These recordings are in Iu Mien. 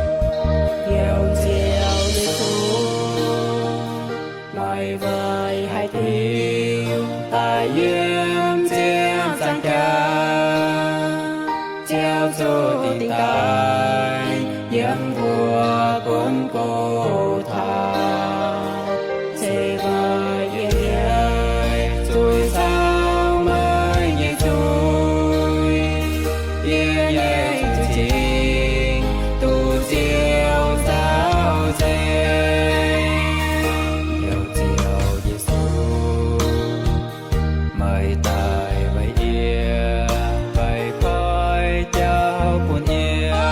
Ziouv, Ziouv Yesu, meih weic haaix diuc daaih yiem ziangh zaangc jaax? Ziouv zuqc dingc daaih yiem mbuo Golgotha. Se maaih yie nyei zuiz caux meih nyei zuiz, yie nyei zuiz-cing duqv Ziouv caux nzengc. Ziouv Yesu, meih daaih weic yie, meih koi jauv bun yie.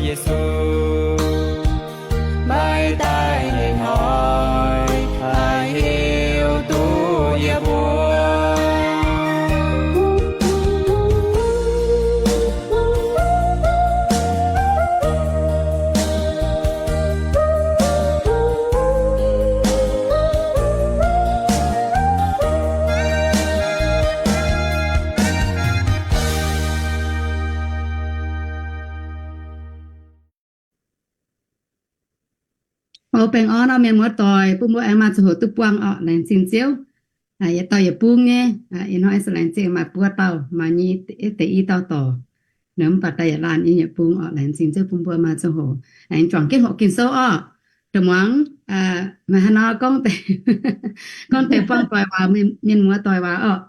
Yesu, maiv daaih hnoi haih heuc duqv yie mbuo. O, baengh orn orqc, mienh muoz-doic, bun mbuo aengx maaih ziangh hoc duqv buangh orqc. Laengz zingh Ziouv. Yietc dauh yietc bung nyei, ih hnoi se laengz zingh maaih buo dauh, maaih nyei deix i dauh dorc. Mv baac daaih yietc laanh nyei yietc bung orqc. Laengz zingh Ziouv bun mbuo maaih ziangh hoc aengx juangc jienv hoqc Ging-Sou orqc. Da'muangx, meih haaix nor gorngv deix, gorngv deix buangh doic waac, mienh muoz-doic waac orqc.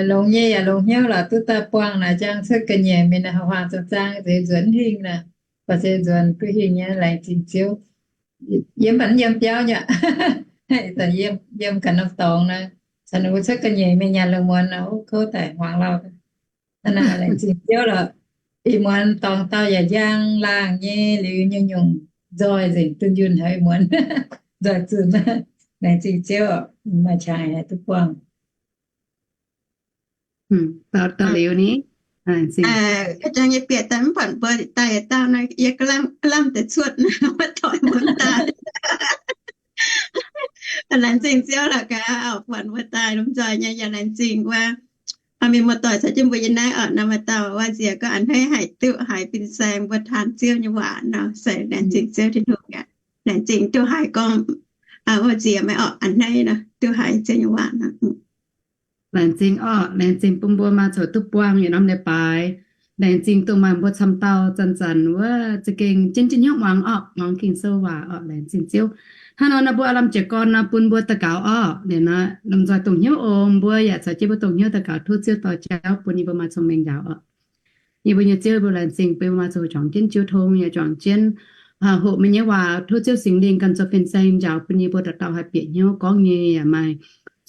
Longx nyei yaac longx hnyouv lorqc, duqv daaih buangh naaic njang cuotv ga'nyiec mingh, huaang zaang nzuonx hingh naaic, baac se nzuonx duqv hingh nyei, laengz zingh Ziouv. Yiem baac yiem biauv nyei, yiem ganh norm dorngx naaic, caux ninh mbuo cuotv ga'nyiec mingh nyanc lungh muonz naaic, kouv daic hmuangx lauh. Hnangv naaic laengz zingh Ziouv lorqc. Ih muonz dorngx dauh yaac njang laangh nyei, liuz nyungc-nyungc nzoih nzengc, dunh yunh haic ih muonz. Nzoih zunh. Laengz zingh Ziouv, maaih qangx haic duqv buangh. Dauh liuz ni, jang nyei bieqc daaih mv buatc mbuo daaih yietc dauh nor, yie ga'lamh deix cuotv, maiv doic mbuo daaih. Laengz zingh Ziouv lorqc gaax, buatc mbuo daaih lomh nzoih nyei, yaac laengz zingh wuov mienh muoz-doic caux jienv mbuo yiem naaiv orqc. Nor maaih dauh wuov nziex gorngv a'hneiv haic duqv haiz fin-saeng mbuo taan Ziouv nyei waac nor, se laengz zingh Ziouv Tin-Hungh aqv. Laengz zingh duqv haiz gorngv wuov nziex maiv orqc, a'hneiv nor duqv haiz Ziouv nyei waac nor. Laengz zingh orqc, laengz zingh bun mbuo maaih ziangh hoc duqv buangh yietc norm leiz-baaix. Laengz zingh dongh maaih mbuo camv dauh zanc-zanc wuov za'gengh jienv jienv hnyouv muangx orqc, muangx Ging-Sou waac orqc. Laengz zingh Ziouv. Hnangv nor nor mbuo aav lamh jiez gorn nor bun mbuo daux gaux orqc. Liuz nor lomh nzoih dongh hnyouv oc, mbuo yaac caux jienv mbuo dongh hnyouv daux gaux, tov Ziouv dorh jauv bun yie mbuo maaih cong-mengh njaaux orqc. Yie mbuo nyei Ziouv, mbuo laengz zingh bun maaih ziangh hoc juangc jienv jiu tong, yaac juangc jienv hoqc meih nyei waac. Tov Ziouv Singx Lingh ganh zoux fin-saeng njaaux bun yie mbuo dauh dauh haih bieqc hnyouv, gorngv nyei yaac maaih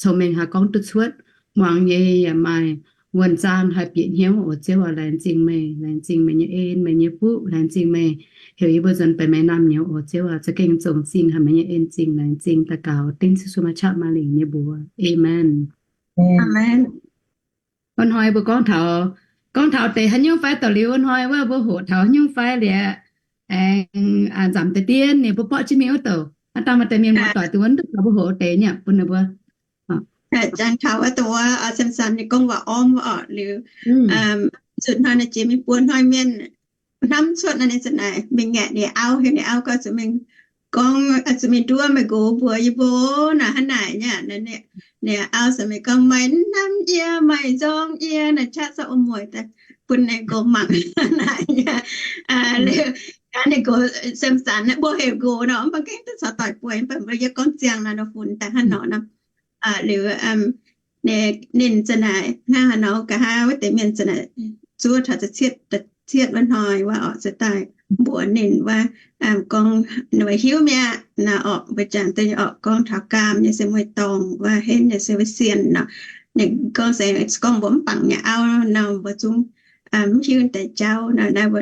cong-mengh haih gorngv duqv cuotv, muangx nyei yaac maaih wuonh zaang haih bieqc hnyouv. O Ziouv aac, laengz zingh meih, laengz zingh meih nyei en, meih nyei fuqv, laengz zingh meih heuc yie mbuo nzuonx benx meih naamh nyouz. O Ziouv aac, za'gengh zongc zingh haic meih nyei en zingh. Laengz zingh daux gaux dengv Yesu maaih qaqv maaih lingc nyei mbuox. Aamen. Wuov hnoi mbuo gorngv taux, gorngv taux deix haaix nyungc fai, da'liuz wuov hnoi wuov mbuo hoqc taux haaix nyungc fai liuz, aengx nzamc deix dien ninh mbuo borqv jienv mingh wuov douc. Aav dangh maaih deix mienh muoz-doic duqv wuonv duqv taux mbuo hoqc deix nyei bun ninh mbuo. Jangx taux wuov douc wuov, Samson ninh gorngv waac ormv orqc, liuz zuqc hnoi naaiv jiex mingh buo hnoi mienh hnamv cuotv naaiv, ninh zanc naaic mingh ngaeqv ninh auv, heuc ninh auv gorngv zuqc mingh, gorngv zuqc mingh nduov meih nqox mbuox yie mbuo naaic hnangv naaic nyei. Ninh auv se mingh gorngv, meih hnamv yie, meih nzorng yie naaic, qaqv zorqv wuom-mueic daaih bun ninh nqox mangc naaic nyei. Liuz ninh nqox Samson naaiv mbuo heuc nqox nor, mv baac gengh duqv caux doic bueix, mv baac mbuo yie gorngv ziangh naaiv nor funx daaih hnangv nor nor. Liuz ninh zanc naaic hnangv haaix nor nqa'haav wuov deix mienh zanc naaic zuov taux za'cietv, za'cietv wuov hnoi wuov orqc, se daaih mbuox ninh wuov, gorngv ninh mbuo hiuv mi'aqv nor orqc, mbuo jangx duqv orqc, gorngv taux gaam nyei se mueiz-dorngh, wuov henv nyei se wuov sienh nor. Ninh gorngv se gorngv mbuo mv bangc nyei auv nor, mbuo zungv mv hiuv deix jauv nor. Naaiv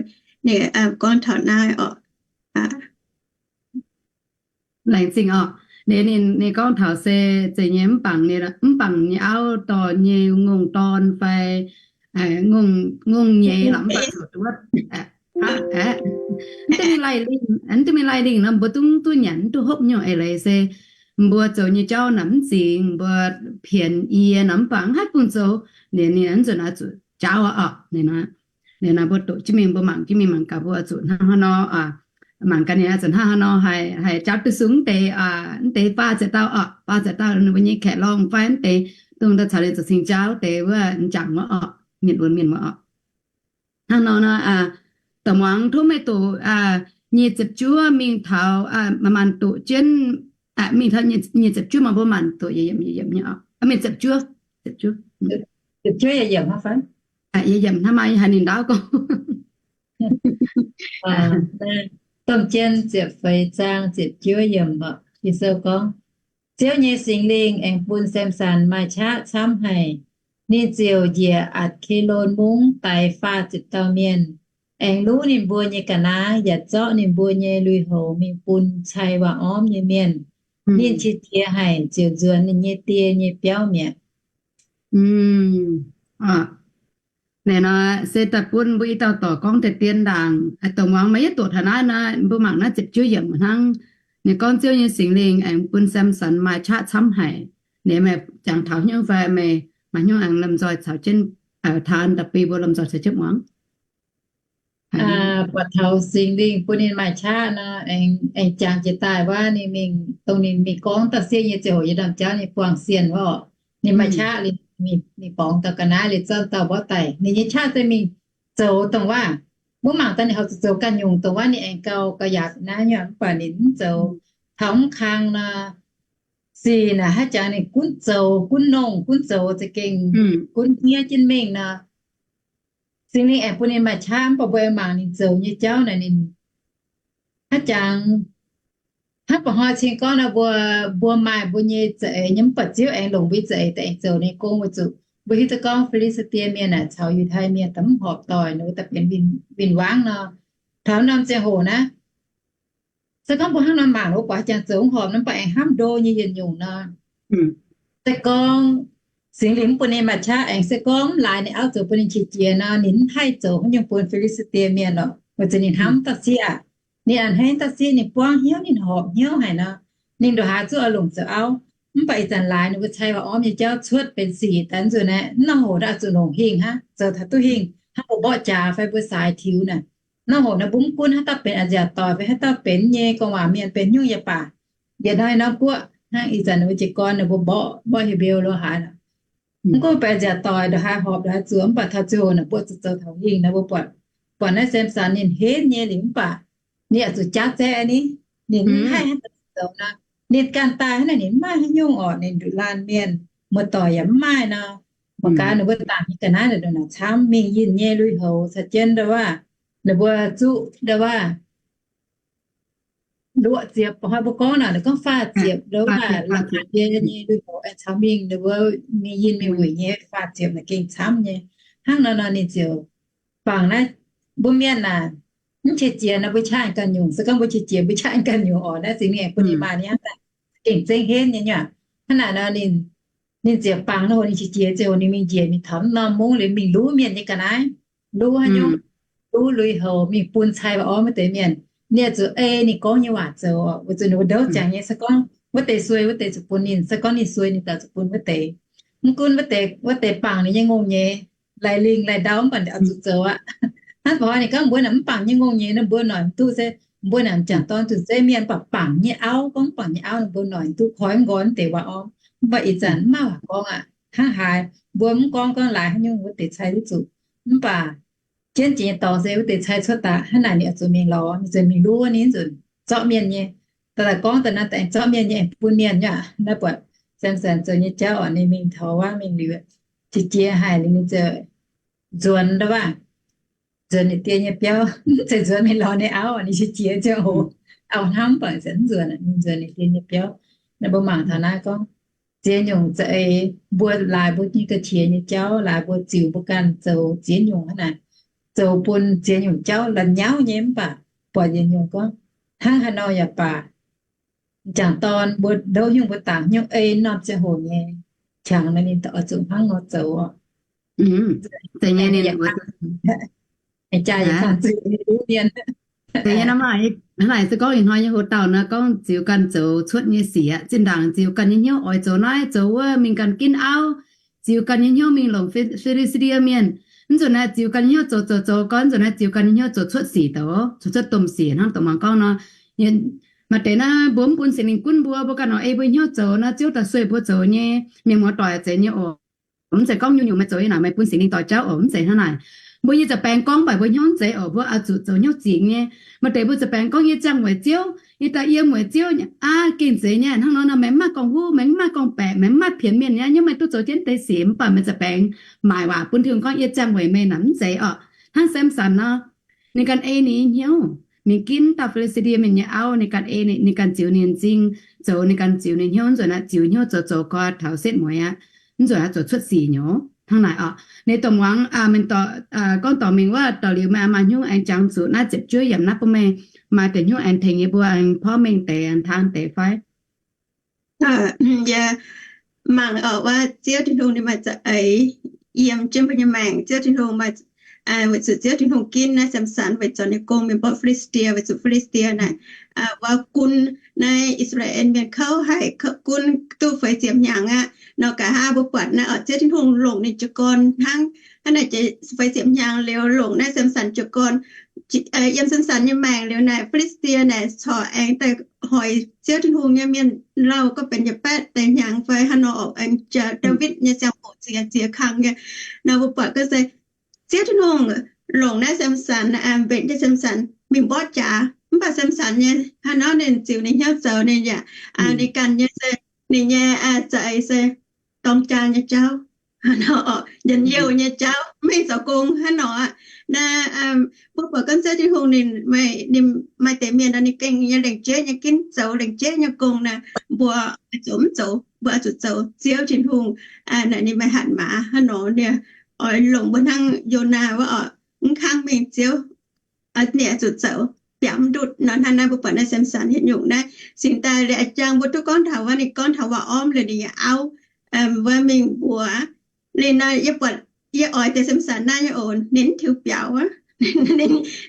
ninh gorngv taux naaiv orqc. Laengz zingh orqc. Ninh, ninh gorngv taux se zeiz nyei mv bangc, mv bangc nyei auv dorh nyei ngongh dorn fai ngongh nyeiz lorqc, mv baac zuqc wuov, mv duqv mingh laih lingh, mv duqv mingh laih lingh nor mbuo zungv duqv nyanc, mv duqv hopv nyungc. Eix leiz se mbuo zoux nyei jauv naaic mv zingx, mbuo pienx yie nor, mv baac mv haih bun zoux. Ninh, ninh nzunc oix zuqc jaauv orqc. Ninh nor, ninh nor mbuo doqc jienv mingh, mbuo mangc jienv mingh, mangc gaax mbuo oix zuqc hnangv haaix nor, mangc gaax ninh oix zuqc hnangv haaix nor haih, haih jaauv duqv sung mv deix, mv deix faah ziepc dauh orqc, faah ziepc dauh ninh mbuo nyei kaeqv lorngh fai mv deix, dongh daaih caux ninh zoux cing jaauv deix wuov m'jangc wuov orqc, mienh wuonx mienh wuov orqc. Hnangv nor nor, da'maah muangx tov meih doqc nyic ziepc juov mingh taux, maanc doqc jienv, mingh taux nyic ziepc juov, maaih mbuo maanc doqc yietc yiemc, yietc yiemc nyei orqc. Mingh ziepc juov, ziepc juov, ziepc juov yietc yiemc hnangv fai? Yietc yiemc hnangv, maaih haaix ninh ndaauv gorngv. Domh Jien ziepc feix zaang ziepc juov yiemc orqc, Ging-Sou gorngv, Ziouv nyei Singx Lingh aengx bun Samson maaih qaqv camv haic. Ninh ziouc njiec Atc^ke^lon Mungv daix faah ziepc dauh mienh. aengx luv ninh mbuo nyei ga'naaiv yaac zorqv ninh mbuo nyei lui-houx mingh bun cai waac-ormv nyei mienh. Ninh qiex jiez haic ziouc nzuonx ninh nyei die nyei biauv mi'aqv. Naaiv nor se daaih bun mbuo i dauh dorc gorngv deix dien ndaangc, dongh muangx maaih yietv doqc taux naaiv nor, mbuo mangc naaiv ziepc juov yiemc hnangv. Ninh gorngv Ziouv nyei Singx Lingh aengx bun Samson maaih qaqv camv haic. Ninh meih jangx taux hnyouv fai meih maaih hnyouv aengx lomh nzoih caux jienv, taan da'bui mbuo lomh nzoih caux jienv muangx. Buatc taux Singx Lingh bun ninh maaih qaqv nor, aengx jangx jiex daaih wuov ninh mingh, dongh ninh mingh gorngv dauh sieqv nyei ziangh hoc, yie ndamv jauv ninh buangh sienh wuov, ninh maaih qaqv liuz, ninh borngz dauh ga'naaiv liuz zorqv dauh mborqv daic. Ninh nyei qaqv se mingh zoux dongh wuov, mbuo mangc daaih ninh horpc zuqc zoux ganh nyungc dongh wuov ninh aengx gauh gauh yaac naaiv nyungc, mv baac ninh mv zoux. Taux mv kang nor, sic naaic haaix jangx ninh gunv zoux, gunv nongh, gunv zoux za'gengh gunv hniev jienv mingh nor. Singx Lingh aengx bun ninh maaih qaqv, mv baac mbuo aengx mangc ninh zoux nyei jauv naaic ninh haaix jangx, hnangv ba'hnoi cing gorngv nor, mbuo, mbuo maaih mbuo nyei za'eix nyei, mv baac Ziouv aengx longc mbuo za'eix daaih aengx zoux ninh gong weic zuqc mbuo hiuv duqv gorngv Fi^li^saa^die Mienh naaic caux Yiutai Mienh daaih mv horpc doic, ninh mbuo daaih benx win-wangv nor. Taux norm ziangh hoc naaiv, se gorngv mbuo hnangv nor mangc, mbuo buatc haaix jangx zoux mv horpc nor, mv baac aengx hnamv ndo nyei yietc nyungc nor. Se gorngv Singx Lingh mv bun ninh maaih qaqv, aengx se gorngv mv laaix ninh auv zoux bun ninh qiex jiez nor, ninh mv haih zoux haaix nyungc bun Fi^li^saa^die Mienh lorqc, weic zuqc ninh hnamv dauh sieqv aqv. Ninh a'hneiv dauh sieqv, ninh buangv hnyouv, ninh horpc hnyouv haic nor, ninh ndongc haaix zuqc oix longc zoux auv. Mv baac ih zanc laaix ninh mbuo cai waac-ormv nyei jauv cuotv benx sic daaih nzunc naaiv, mv norm hoc naaiv oix zuqc longc hingh hnangv, zoux taux duqv hingh hnangv mbuo mborqv jaax fai mbuo saaix tiux naaic. Norm hoc naaiv mbuo mv gunv haaix dauh benx a'nziaauc doic fai haaix dauh benx nyei gorngv waac mienh benx nyungc yaac baac, yietc hnoi norm guoqv hnangv ih zanc ninh mbuo jiez gorn ninh mbuo mborqv, mborqv Hepeu lo haaix, mv gunv benx a'nziaauc doic ndongc haaix horpc ndongc haaix zuqc, mv baac taux ziangh hoc naaic mbuo zuqc zoux taux hingh naaiv, mbuo buatc, buatc naaiv Samson ninh henv nyei liuz mv baac ninh yaac zuqc jaav zaeqv ni, ninh mv haih hnangv zoux nor, ninh ganh daaih hnangv naaic ninh mv maaih haaix nyungc orqc, ninh nduqc laanh mienh, muoz-doic yaac mv maaih nor, mangc gaax ninh mbuo dangc nyei ga'naaiv naaic ndongc naaic camv, mingh yinh nyei lui-houx caux jienv ndau waav, ninh mbuo zuqv ndau waav luoqc ziepc, ba'hnoi mbuo gorngv naaic, ninh gorngv faah ziepc ndau waav, laangz jiex nyei lui-houx aengx caux mingh, ninh mbuo mingh yinh mingh wuic nyei faah ziepc naaic gengh camv nyei. Hnangv nor nor ninh ziouc bangc naaiv, mbuo mienh naaic, mv qiex jiez nor mbuo qaqv ganh nyungc, se gorngv mbuo qiex jiez mbuo qaqv ganh nyungc orqc, naaiv Singx Lingh bun ninh maaih ni hnangv daaih gengh zengv henv nyei nyuoqc. Hnangv naaic nor ninh, ninh ziouc bangc nor, ninh qiex jiez ziouc ninh mingh njiec mingh taux norm mungv liuz mingh luv mienh nyei ga'naaiv, luv haaix nyungc, luv lui-houx mingh bun cai waac-ormv wuov deix mienh. Ninh oix zuqc ei ninh gorngv nyei waac zoux orqc, weic zuqc ninh mbuo ndouv ziangx nyei, se gorngv wuov deix suei wuov deix zuqc bun ninh, se gorngv ninh suei ninh daaih zuqc bun wuov deix. Mv gunv wuov deix, wuov deix bangc ninh nyei ngongh nyei, laih lingh laih ndau mv baac oix zuqc zoux aqv. Hnangv ba'hnoi ninh gorngv mbuo naaic mv bangc nyei ngongh nyei nor mbuo noic mv duqv se, mbuo naaic m'jangc dorn zuqc zeiv mienh mv baac bangc nyei auv, gorngv bangc nyei auv nor mbuo noic mv duqv, koi mv nqoi mv deix waac-ormv. Mv baac ih zanc mv maaih waac gorngv aqv. Hnangv haaix mbuo mv gorngv gorngv laaix haaix nyungc wuov deix cai duqv zuqc. Mv baac jienv jiex nyei dorngx se wuov deix cai cuotv daaih hnangv naaic ninh oix zuqc mingh lorz, ninh zuqc mingh luv ninh nzunc zorqv mienh nyei. Daaih gorngv daaih naaiv daaih aengx zorqv mienh nyei aengx bun mienh nyei aqv. Naaiv buatc Samson zoux nyei jauv orqc, ninh mingh taux wuov mingh liuz, qiex jiez haic liuz ninh ziouc nzuonx ndau waav, nzuonx ninh die nyei biauv, mv zeiz nzuonx mingh lorz ninh auv, ninh qiex jiez ziangh hoc, auv hnamv baac se mv nzuonx, ninh nzuonx ninh die nyei biauv. Naaiv mbuo mangc taux naaiv gorngv ziex nyungc za'eix, mbuo laaix mbuo nyei ga'qiex nyei jauv, laaix mbuo ziux mbuo ganh zoux ziex nyungc hnangv naaic, zoux bun ziex nyungc jauv la'nyauv nyei mv baac buatc yietc nyungc gorngv hnangv haaix nor yaac baac, m'jangc dorn mbuo ndouv nyungc mbuo dangc nyungc ei norm ziangh hoc nyei qangx nor ninh oix zuqc hnangv nor zoux orqc. Zeiz nyei, ninh jaa yie fangx zuqc mienh. Zeiz nyei nor maah, hnangv naaic se gorngv ih hnoi nyei hoc dauh nor gorngv ziux ganh zoux cuotv nyei sic aqv. Zinh ndaangc ziux ganh nyei hnyouv oix zoux naaiv zoux wuov, mingh ganh ginv auv, ziux ganh nyei hnyouv mingh longc Fi^li^saa^die Mienh. Mv nzunc naaiv ziux ganh nyei hnyouv zoux zoux zoux gorngv, mv nzunc naaiv ziux ganh nyei hnyouv zoux cuotv sic douc, zoux cuotv domh sic hnangv dongh muangx gorngv nor. Maaih deix naaiv mbuo mv bun Singx Lingh gunv mbuo, mbuo ganh oix ei mbuo hnyouv zoux nor, Ziouv daaih sueih mbuo zoux nyei. Mienh muoz-doic zeiz nyei oc. Mv zeiz gorngv nyungc-nyungc meih zoux nyei naaic meih bun Singx Lingh dorh jauv oc, mv zeiz hnangv naaic. Mbuo nyei za'baengx gorngv mv baac mbuo hnyouv mv zeiz oc, mbuo oix zuqc zoux hnyouv zingx nyei. Maaih deix mbuo za'baengx gorngv yie ziangh weic Ziouv, yie daaih yiem weic Ziouv aqv, gengh zeiz nyei. Hnangv nor nor meih mv maaih gorngv-huv, meih mv maaih gorngv-baeqc, meih mv maaih pienx mienh nyei, yiem meih duqv zoux jienv deix sic mv baac meih za'baengx maaic waac bun Tin-Hungh gorngv yie ziangh weic meih naaic mv zeiz orqc. Hnangv Samson nor, ninh ganh ei ninh nyei hnyouv mingh ginv dauh Fi^li^saa^die Mienh nyei auv, ninh ganh ei ninh, ninh ganh ziux ninh m'zing, zoux ninh ganh ziux ninh hnyouv, mv nzunc naaiv ziux hnyouv zoux zoux gau taux setv mueiz aqv. Mv nzunc naaiv zoux cuotv sic nyei. hnangv naaic oc. Ninh dongh muangx mingh, gorngv dorngc mingh wuov, dorh liuz meih maaih hnyouv aengx jangx zuqc naaiv ziepc juov yiem naaiv bun meih maaih deix hnyouv aengx tengx yie mbuo aengx porv mengh deix, aengx taan deix fai? Yie mangc oc, wuov Ziouv Tin-Hungh ninh maaih za'eix yiem jienv mbuo nyei maengc. Ziouv Tin-Hungh, weic zuqc Ziouv Tin-Hungh ginv naaiv Samson weic zuqc ninh gong mingh mborqv Fi^li^saa^die, weic zuqc Fi^li^saa^die naaic wuov gunv naaiv I^saa^laa^en Mienh kouv haic, gunv duqv feix ziepc hnyangx aqv. Nor nqa'haav mbuo buatc naaiv oc, Ziouv Tin-Hungh longc ninh jiez gorn hnangv. Hnangv naaic feix ziepc hnyangx liuz longc naaiv Samson jiez gorn. Yiem Samson nyei maengc liuz naaic Fi^li^saa^die naaic corc aengx daaih hoic Ziouv Tin-Hungh nyei mienh lauh gorngv benx yietc baeqv deix hnyangx fai hnangv nor oc, aengx jaax Ndaawitv nyei ziangh hoc ziex ziex kang nyei. Nor mbuo buatc gorngv se Ziouv Tin-Hungh longc naaiv Samson, mbenc jienv Samson mingh mborqv jaax. Mv baac Samson nyei hnangv nor ninh ziux ninh hnyouv zoux ninh yaac, ninh ganh nyei se, ninh nyei za'eix se dorng jaa nyei jauv, njien-youh nyei jauv, mv mengh zoux gong hnangv nor aqv. Naaiv mbuo buatc gorngv Ziouv Tin-Hungh ninh, ninh maaih deix mienh nor ninh gengh nyei lengc jeiv nyei ginv zoux lengc jeiv nyei gong naaic, mbuo zoux mv zoux, mbuo oix zuqc zoux Ziouv Tin-Hungh naaic ninh maaih hatc maaz hnangv nor. Ninh oix longc mbuo hnangv Yonaa wuov oc, mv kangv mingh Ziouv ninh oix zuqc zoux biaux mv ndutv nor. Hnangv naaiv mbuo buatc naaiv Samson nyei nyungc naaiv. Cingx daaih liuz a'jang mbuo duqv gorngv taux wuov, ninh gorngv taux waac-orm liuz ninh nyei auv wuov mingh mbuox ninh nor, yie buatc, yie oix deix Samson naaiv nyei oc, ninh mv tiux biaux aqv.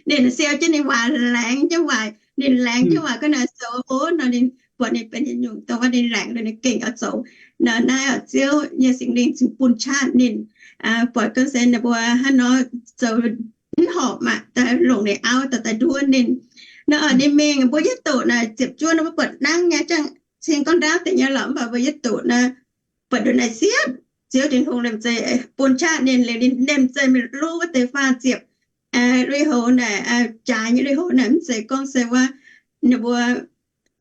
Ninh siou jienv ninh waac, laengz jienv waac, ninh laengz jienv waac ga'naaiv zoux ov nor, ninh buatc ninh benx nyei nyungc dongh wuov ninh laengz liuz ninh gengh oix zoux. Nor naaiv oc, Ziouv nyei Singx Lingh cingx bun qaqv ninh buatc gorngv se ninh mbuo hnangv nor zoux mv horpc maah, daaih longc ninh auv daaih daaih nduov ninh. Nor oc, ninh mingh mbuo yietv doqc naaic ziepc juov nor mbuo buatc nangv nyei, zungv cingx gorngv ndaauv deix nyei lorqc, mv baac mbuo yietv doqc naaic buatc ndongc naaic siepv, Ziouv Tin-Hungh liemh zeih bun qaqv ninh liuz ninh liemh zeih mingh luv wuov deix faah ziepc lui-houx naaic, jaaix nyei lui-houx naaic, mv zeiz gorngv se wuov ninh mbuo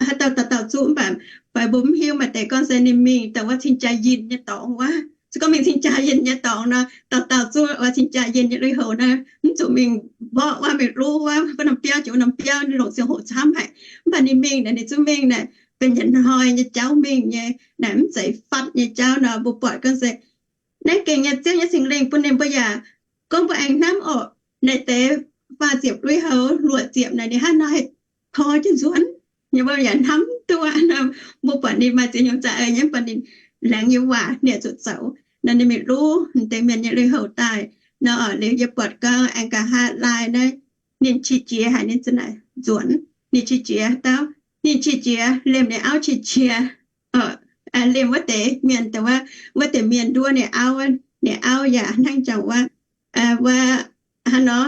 haaix dauh dauh dauh zuqv, mv baac fai mbuo mv hiuv maaih deix gorngv se ninh mingh daaih wuov cing-jaa-yinh nyei dorngx wuov. Se gorngv mingh cing-jaa-yinh nyei dorngx nor, dauh dauh zuqv wuov cing-jaa-yinh nyei lui-houx naaic, mv zuqc mingh mborqv wuov, mingh luv wuov, wuov norm biauv jiex wuov norm biauv, ninh longc ziangh hoc camv haic. Mv baac ninh mingh naaic, ninh zungv mingh naaic benx yietc hnoi nyei jauv mingh nyei naaic, mv zeiz fatv nyei jauv nor. Mbuo buatc gorngv se naaiv gengh nyei Ziouv nyei Singx Lingh bun ninh mbuo yaac gorngv mbuo aengx hnamv orqc, naaiv deix faah ziepc lui-houx luoqc ziepc naaic ninh hnangv nor haih koi jienv nzuonx nyei, mbuo yaac hnamv duqv. Mbuo buatc ninh maaih ziex nyungc za'eix nyei, mv baac ninh laengz nyei waac ninh zuqc zoux nor, ninh mingh luv deix mienh nyei lui-houx daaih nor. Liuz yie buatc gorngv aengx nqa'haav laai naaiv, ninh qiex jiez haic, ninh za'naaic nzuonx, ninh qiex jiez dauh, ninh qiex jiez liemh ninh auv qiex jiez, liemh wuov deix mienh, wuov deix mienh nduov ninh auv, ninh auv yaac hnangv jangx wuov, wuov hnangv nor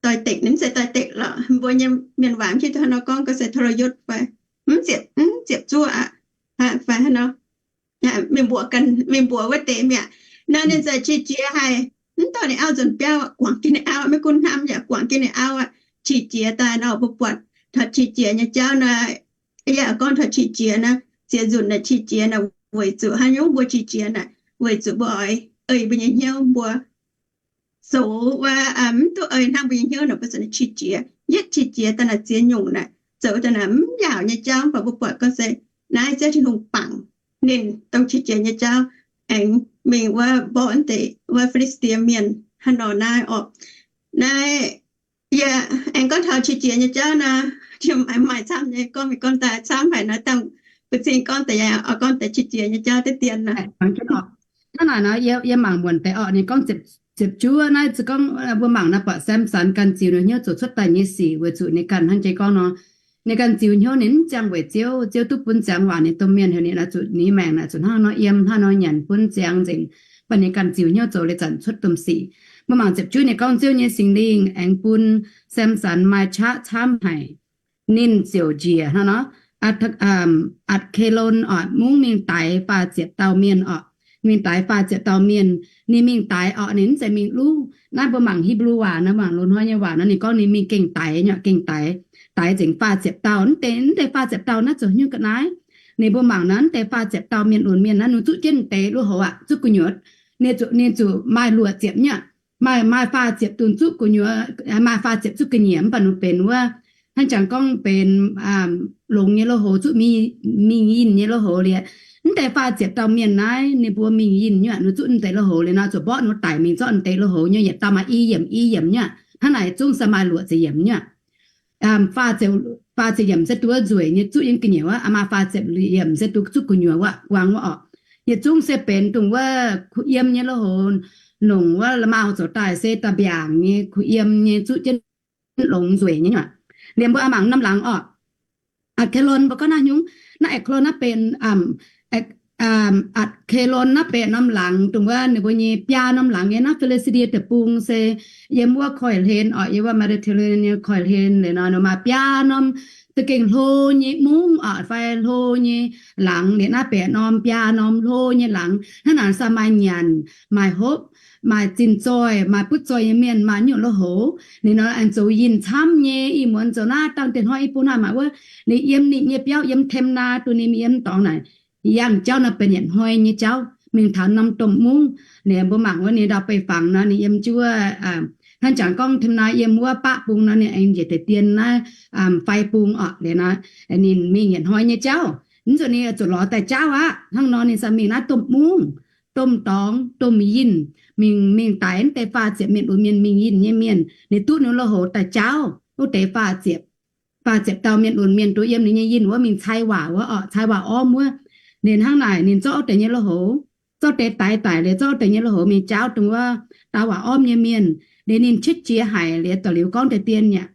doix-dekc, ninh mv zeiz doix-dekc lorqc, mbuo nyei mienh waac mv hiuv duqv hnangv nor gorngv, gorngv se ทรยศ fai mv ziepc, mv ziepc zuoqv aqv, fai hnangv nor mingh mbuoqc, mingh mbuoqc wuov deix mi'aqv. Nor ninh za'qiex jiez haic, mv dorh ninh auv nzuonx biauv aqv, guangc jienv ninh auv aqv, maiv gunv hnamv yaac guangc jienv ninh auv aqv. Qiex jiez daaih nor, mbuo buatc taux qiex jiez nyei jauv nor, yaac gorngv taux qiex jiez nor, ziex nzunc naaic qiex jiez naaic weic zuqc haaix nyungc mbuo qiex jiez naaic? Weic zuqc mbuo oix ei mbuo nyei hnyouv, mbuo zoux wuov mv duqv ei hnangv mbuo nyei hnyouv nor, mbuo za'naaic qiex jiez. Yietv qiex jiez daaih naaic ziex nyungc naaic, zoux daaih naaic mv yaauc nyei jauv. Mv baac mbuo buatc gorngv se naaiv Ziouv Tin-Hungh bangc ninh dongh qiex jiez nyei jauv, aengx mingh wuov mborqv deix wuov Fi^li^saa^die Mienh hnangv nor naaiv orqc. Naaiv yie aengx gorngv taux qiex jiez nyei jauv nor, maaih camv nyei gorngv mingh gorngv daaih camv haic nor, dangh mbu'ziex gorngv deix, gorngv deix qiex jiez nyei jauv deix dien nor. Hnangv naaic nor, yie mangc muonc deix orqc, ninh gorngv ziepc juov naaiv, se gorngv mbuo mangc naaiv buatc Samson ganh ziux ninh hnyouv zoux cuotv daaih nyei sic weic zuqc ninh ganh hnangv jiex gorngv nor, ninh ganh ziux hnyouv ninh mv ziangh weic Ziouv. Ziouv duqv bun ziangx waac ninh domh mienh heuc ninh oix zuqc, ninh maengc naaic zuqc hnangv nor yiem, hnangv nor nyanc, bun ziangx nzengc. Mv baac ninh ganh ziux hnyouv zoux liuz zanc cuotv domh sic. Mbuo mangc ziepc juov ninh gorngv, Ziouv nyei Singx Lingh aengx bun Samson maaih qaqv camv haic. Ninh ziouc njiec hnangv nor, Atc^ke^lon orqc, mungv mingh daix faah ziepc dauh mienh orqc. Mingh daix faah ziepc dauh mienh. Ninh mingh daix orqc, ninh mv zeiz mingh luv. Naaiv mbuo mangc Hipv^lu waac nor, mangc loz-hnoi nyei waac nor, ninh gorngv ninh mingh gengh daix nyei, gengh daix, daix nzengc faah ziepc dauh. Mv deix, mv deix faah ziepc dauh naaiv zoux hnyouv ga'naaiv. Ninh mbuo mangc naaiv, mv deix faah ziepc dauh mienh lunx mienh naaiv, ninh zuqv jienv deix lui-houx aqv, zuqv gu'nyuoz. Ninh zuqc, ninh zuqc maaih luoqc ziepc nyei, maaih, maaih faah ziepc dunh zuqv gu'nyuoz, maaih faah ziepc zuqv ga'nyiec, mv baac ninh benx wuov, hnangv jangx gorngv benx longx nyei lui-houx zuqv mingh yinh nyei lui-houx liuz, Mv deix faah ziepc dauh mienh naaiv ninh mbuo mingh yinh nyuoqc, ninh zuqv mv deix lui-houx liuz nor, zuqc mborqv ninh mbuo daic mingh zorqv mv deix lui-houx nyei yietc dauh maaih i yiemc, i yiemc nyuoqc. Hnangv naaic zungv se maaih luoqc ziepc yiemc nyuoqc. Faah ziepc yiemc se duqv nzueic nyei zuqv yiem gu'nyuoz wuov, maaih faah ziepc yiemc se duqv zuqv gu'nyuoz wuov, guangc wuov orqc. Yietc zungv se benx dongh wuov kuh yiem nyei lui-houx, longc wuov la'maauh zoux daaih se da'mbiaangc nyei kuh yiem nyei zuqv jienv longx nzueic nyei nyuoqc. Liemh mbuo mangc norm laangz orqc. Atc^ke^lon mbuo gorngv naaiv nyungc, naaiv Atc^ke^lon naaiv benx, Atc^ke^lon naaiv benx norm laangz dongh wuov ninh mbuo nyei biaa norm laangz nyei naaiv Fi^li^saa^die Deic-Bung se yiem wuov koiv-hlen orqc, yiem wuov Mediterranean nyei koiv-hlen liuz nor, ninh maaih biaa norm za'gengh hlo nyei mungv orqc, fai hlo nyei laangz. Liuz naaiv benx norm biaa norm hlo nyei laangz. Hnangv naaic se maaih nyanc, maaih hopv, maaih zinh zoih, maaih butv zoih nyei mienh, maaih nyungc lui-houx. Ninh nor aengx zoux yinh camv nyei. Ih muonz zoux naaiv dangh diex hnoi i bung naaiv maaih wuov, ninh yiem ninh nyei biauv yiem Temnaa, duqv ninh mingh yiem dorngx naaic, yangh jauv nor benx yietc hnoi nyei jauv, mingh taux norm domh mungv. Ninh mbuo mangc wuov ninh ndau-beih fangx nor, ninh yiem jienv wuov, hnangv jangx gorngv Temnaa yiem wuov baqv bung nor, ninh aengx njiec deix dien naaiv fai bung orqc. Liuz nor ninh mingh yietc hnoi nyei jauv, mv nzunc ninh zuqc lorz daaih jauv aqv. Hnangv nor ninh sa mingh naaiv domh mungv, domh dorngx, domh yinh, mingh, mingh daic mv deix faah ziepc mienh lunx mienh mingh yinh nyei mienh. Ninh duqv ninh lui-houx daaih jauv wuov deix faah ziepc, faah ziepc dauh mienh lunx mienh duqv yiem ninh nyei yinh wuov mingh cai waac wuov orqc, cai waac ormv wuov. Ninh hnangv naaic ninh zorqv wuov deix nyei lui-houx, zorqv deix daix daic liuz zorqv wuov deix nyei lui-houx mingh jauv dongh wuov daaux waac ormv nyei mienh. Liuz ninh qiex jiez haic liuz da'liuz gorngv deix dien aqv.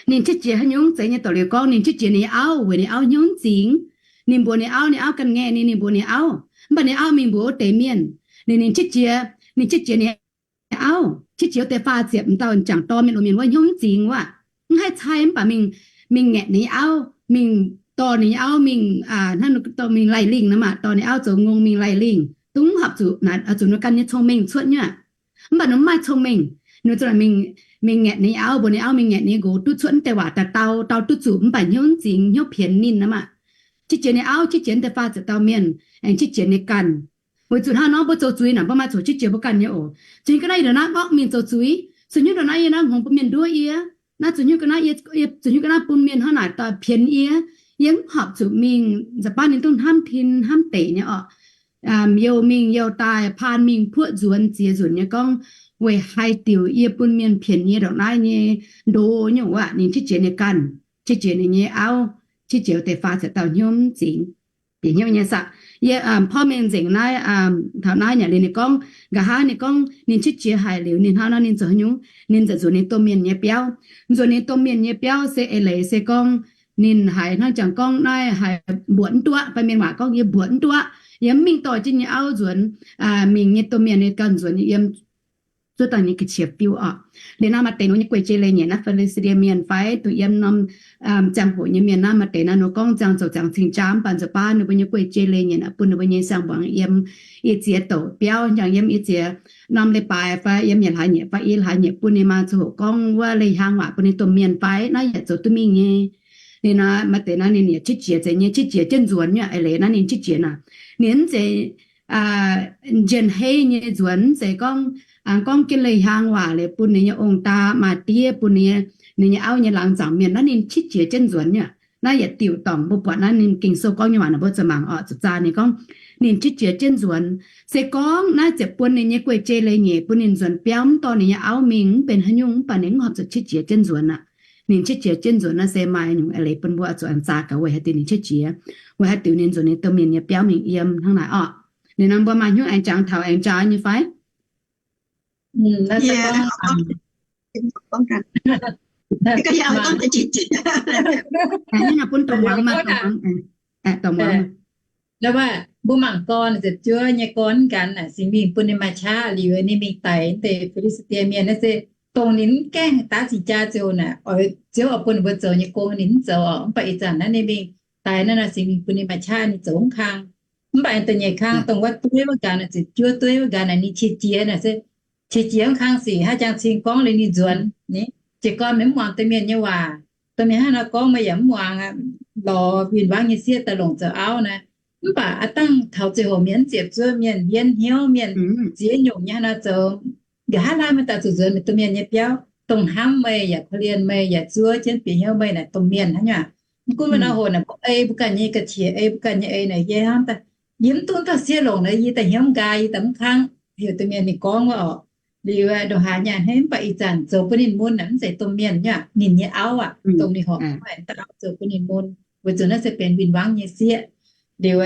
Ninh qiex jiez haaix nyungc zeiz nyei da'liuz gorngv ninh qiex jiez ninh nyei auv weic ninh auv hnyouv mv zingx. Ninh mbuox ninh auv, ninh auv ganh ngaeqv ninh, ninh mbuox ninh auv, mv baac ninh auv mingh mbuox wuov deix mienh. Ninh, ninh qiex jiez, ninh qiex jiez ninh auv, qiex jiez wuov deix faah ziepc dauh m'jangc dorn mienh lunx mienh wuov hnyouv mv zingx wuov, mv haih cai mv baac mingh, mingh ngaeqv ninh nyei auv, mingh dorh ninh nyei auv mingh, hnangv dorh mingh laih lingh nor maah, dorh ninh auv zoux ngongh mingh laih lingh, dungv horpc zuqc naaic zuqc ninh ganh nyei cong-mengh cuotv nyuoqc. Mv baac ninh mv maaih cong-mengh, ninh zuqc mingh, mingh ngaeqv ninh nyei auv, mbuox ninh auv mingh ngaeqv ninh nqox duqv cuotv mv deix waac daaih dau, dau duqv zuqc mv baac hnyouv mv zingx, hnyouv pienx ninh nor maah. Qiex jiez ninh auv, qiex jiez mv deix faah ziepc dauh mienh, aengx qiex jiez ninh ganh. Weic zuqc hnangv nor mbuo zoux zuiz naaic mbuo maaih coc qiex jiez mbuo ganh nyei oc. Zuqc hnyouv ga'naaiv yie ndongc naaiv ngorqv mingh zoux zuiz, zuqc hnyouv ndongc naaiv yie naaiv hngongx bun mienh nduov yie, naaiv zuqc hnyouv ga'naaiv yie, zuqc hnyouv ga'naaiv bun mienh hnangv naaic daaih pienx yie, yie mv horpc zuqc mingh nza'baav ninh duqv hnamv tin hnamv deic nyei orqc. Youh mingh youh daaih paan mingh puoqv nzuonx ziex nzunc nyei gorngv, weic haaix diuc yie bun mienh pienx yie ndongc naaiv nyei ndo nyungc wuov. Ninh qiex jiez ninh ganh, qiex jiez ninh nyei auv, qiex jiez deix faah ziepc dauh hnyouv mv zingx, bieqc hnyouv nyei saah. Yie porv mengh nzengc naaiv, taux naaiv nyei liuz ninh gorngv, nqa'haav ninh gorngv ninh qiex jiez haic liuz ninh hnangv naaiv ninh zoux haaix nyungc, ninh ziouc nzuonx ninh domh mienh nyei biauv. Nzuonx ninh domh mienh nyei biauv se eix leiz se gorngv ninh haiz hnangv jangx gorngv naaiv haiz mbuoqc mv duqv fai mienh waac gorngv yie mbuoqc mv duqv, yie mv mingh dorh jienv nyei auv nzuonx. Mingh nyei domh mienh ninh ganh nzuonx yiem zuov dangh nyei ga'qiex fiuv orqc. Liuz naaiv maaih deix ninh nyei guei-jei leiz-nyeic naaiv Fi^li^saa^die Mienh fai dongh yiem norm ziangh hoc nyei mienh naaiv maaih deix naaiv ninh gorngv ziangh zoux ziangx cing-jaa mv baac nza'baav ninh mbuo nyei guei-jei leiz-nyeic naaic bun ninh mbuo nyei siang-muangz yiem ih ziex douc biauv, hnyangx yiem ih ziex norm leiz-baaix fai yiem yietc hlaax nyeic fai i hlaax nyeic bun ninh maa ziangh hoc gorngv wuov leiz-hiaang waac bun ninh domh mienh fai naaiv yaac zoux duqv mingh nyei. Liuz naaiv maaih deix naaiv ninh yaac qiex jiez zeiz nyei, qiex jiez jienv nzuonx nyei. Eix leiz naaiv ninh qiex jiez naaic, ninh mv zeiz njien-heiv nyei nzuonx, mv zeiz gorngv, gorngv jienv leiz-hiaang waac liuz bun ninh nyei ong-daa maa-diev, bun ninh nyei, ninh nyei auv nyei laangz zaangc mienh. Naaiv ninh qiex jiez jienv nzuonx nyei. Naaiv yietc diuc dorngc mbuo buatc naaiv ninh Ging-Sou gorngv nyei waac naaic mbuo zuqc mangc orqc, zuqc zaah ninh gorngv ninh qiex jiez jienv nzuonx. Se gorngv naaiv ziepc buon ninh nyei guei-jei leiz-nyeic bun ninh nzuonx biauv mv dorh ninh nyei auv mingh mv benx haaix nyungc mv baac ninh mv horpc zuqc qiex jiez jienv nzuonx aqv. Ninh qiex jiez jienv nzuonx naaiv se maaih nyungc eix leiz bun mbuo zuqc zaah gaax weic haaix diuc ninh qiex jiez, weic haaix diuc ninh nzuonx ninh domh mienh nyei biauv mingh yiem hnangv naaic orqc. Liuz nor mbuo maaih hnyouv aengx jangx taux aengx jaax nyei fai? Mbuo mangc gorn ziepc juov nyei gorn mv gan naaic, Singx Lingh bun ninh maaih qaqv liuz ninh mingh daic deix Fi^li^saa^die Mienh naaiv se dongh ninh mv gaengh daav cing-jaa ziouc naaic, oix Ziouv oix bun ninh mbuo zoux nyei gong ninh mv zoux orqc. Mv baac ih zanc naaiv ninh mingh daic naaiv nor, Singx Lingh bun ninh maaih qaqv ninh zoux mv kang. Mv baac da'nyeic kang dongh wuov dueiv wuov gan naaic, ziepc juov dueiv wuov gan naaic ninh qiex jiez naaic se qiex jiez mv kang sic hnangv jang cing gorngv liuz ninh nzuonx ni. Jiez gorn mv muangx domh mienh nyei waac, domh mienh hnangv nor gorngv meih yaac mv muangx, lorz win-wangv nyei sieqv daaih longc zoux auv naaiv. Mv baac aav dangh taux ziangh hoc mienh mv ziepc zuoqv, mienh mbienv hnyouv, mienh ziex nyungc nyei hnangv nor zoux, nqa'haav naaiv meih daaih zuqc nzuonx meih domh mienh nyei biauv, dongh hnamv meih yaac korv-lienh meih yaac zuov jienv bieqc hnyouv meih naaic domh mienh hnangv nyei aqv. Mv gunv wuov nor hoc naaic mbuo ei mbuo ganh nyei ga'qiex, ei mbuo ganh nyei ei naaic yie hnamv daaih, yie mv duqv dauh sieqv longc naaic, yie daaih hnyouv nqaai, yie daaih mv kangv. Heuc domh mienh ninh gorngv wuov orqc, liuz ndongc haaix nyaanh hneiv mv baac ih zanc zoux bun ninh mun naaic mv zeiz domh mienh nyei, ninh nyei auv aqv, dongh ninh horpc haic daaih auv zoux bun ninh mun. Weic zuqc naaiv se benx win-wangv nyei sieqv. Liuz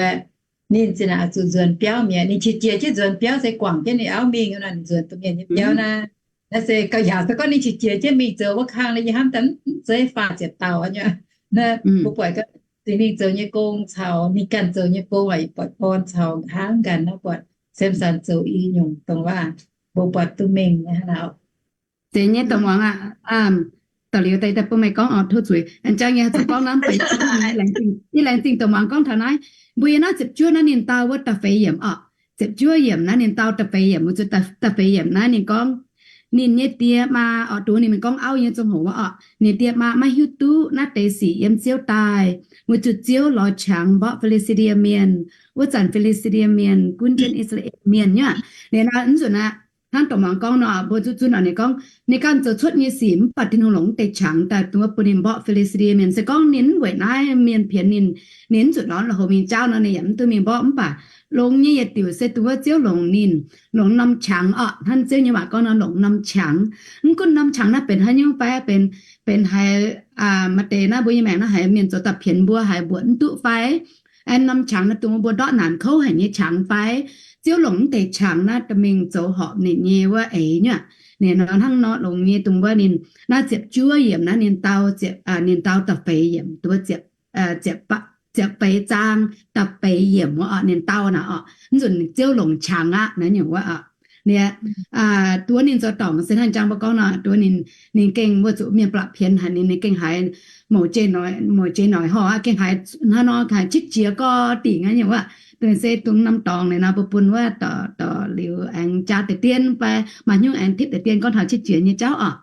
ninh zinh naaic zuqc nzuonx biauv mi'aqv. Ninh qiex jiez jienv nzuonx biauv se guangc jienv ninh auv mingh nor, ninh nzuonx domh mienh nyei biauv naaiv. Naaiv se gauh yaac se gorngv ninh qiex jiez jienv mingh zoux wuov kang naaiv, yie hnamv daaih mv zeiz faah ziepc dauh nyei. Naaiv mbuo buatc Singx Lingh zoux nyei gong caux ninh ganh zoux nyei gong, buatc orn caux hnangv ganh naaiv, buatc Samson zoux i nyungc dongh waac mbuo buatc duqv mengh nyei hnangv naaic. Zeiz nyei, dongh muangx aqv. Da'liuz daaih bun meih gorngv oix tov zuiz. Aengx jangx nyei zuqc gorngv naaiv, yie laengz zingh dongh muangx gorngv taux naaiv. Mbuo yiem naaiv ziepc juov naaiv ninh dau wuov da'feix yiemc oc. Ziepc juov yiemc naaiv ninh dau da'feix yiemc, weic zuqc da'feix yiemc naaiv ninh gorngv, ninh nyei die maa oc, dongh ninh mingh gorngv auv nyei zong-hoc wuov oc, ninh die maa maiv hiuv duqv naaiv deix sic yiem Ziouv daaih, weic zuqc Ziouv lorz qangx mborqv Fi^li^saa^die Mienh. Wuov zanc Fi^li^saa^die Mienh gunv jienv I^saa^laa^en Mienh nyei aqv. Ninh naaiv nzunc aqv, hnangv dongh muangx gorngv nor, mbuo zuqc zunv oc, ninh gorngv ninh ganh zoux cuotv nyei sic mv baac Tin-Hungh longc deix qangx daaih duqv bun ninh mborqv Fi^li^saa^die Mienh. Se gorngv ninh mv weic naaiv mienh pienx ninh, ninh mv zuqc lorz lui-houx mingh jauv nor, ninh yaac mv duqv mingh mborqv. Mv baac longx nyei yietc diuc se duqv Ziouv longc ninh, longc norm qangx oc. Hnangv Ziouv nyei waac gorngv nor, longc norm qangx. Mv gunv norm qangx naaiv benx haaix nyungc fai, benx, benx haiz maaih deix naaiv mbuo nyei maengc naaiv haiz mienh zoux daaih pienx mbuo haiz mbuoqc mv duqv fai, aengx norm qangx naaiv dongh mbuo ndortv naanc kouv haic nyei qangx fai, Ziouv longc mv deix qangx naaiv dorh mingh zoux horpc ninh nyei wuov eix nyei aqv. Ninh nor hnangv nor longx nyei dongh wuov ninh naaiv ziepc juov yiemc naaiv ninh dau, ninh dau da'feix yiemc, duqv ziepc, ziepc feix zaang da'feix yiemc wuov oc, ninh dau naaic oc, mv nzunc Ziouv longc qangx aqv naaiv nyungc wuov oc. Ninh, duqv ninh zoux dorngc se hnangv jang mbuo gorngv nor, duqv ninh, ninh gengh wuov zuqc mienh blatc pienx haic ninh, ninh gengh haiz mouc jei noic, mouc jei noic horh aqv, gengh haiz hnangv nor haiz qiex jiez gorx dingc aqv nyungc wuov. Dongh se dongh norm dorngx naaic nor mbuo bun wuov dorh, dorh liuz aengx jaa deix dien fai maaih hnyouv aengx tipv deix dien gorngv taux qiex jiez nyei jauv oc.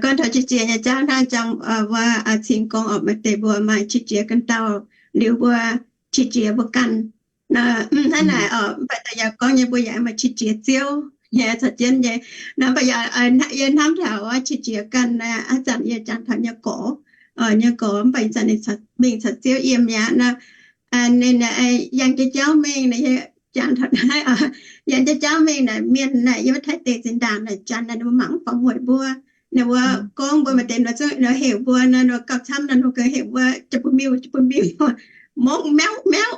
Gorngv taux qiex jiez nyei jauv hnangv jang wuov cing gorngv oc, maaih deix mbuo maaih qiex jiez ganh dauh, liuz mbuo qiex jiez mbuo ganh. Hnangv naaic oc, mv baac da'yietv gorngv nyei mbuo yaac maaih qiex jiez Ziouv nyei caux jienv nyei. Nor mv baac yie hnamv taux wuov qiex jiez ganh, haaix zanc yie jangx taux nyei gorx, nyei gorx mv baac ih zanc ninh mingh caux Ziouv yiem mi'aqv nor, ninh yangh jienv jauv mingh naaic, yie jangx taux naaiv, yangh jienv jauv mingh naaic, mienh naaic yiem wuov Taiv deic zinh ndaangc naaic, janx naaic ninh mbuo mangc mv fangx mueic mbuo. Ninh mbuo gorngv mbuo maaih deix nor zungv nor heuc mbuo nor, nor gauh camv nor ninh mbuo gauh heuc mbuo jiu-bun-miuh, jiu-bun-miuh, mongv miauv miauv.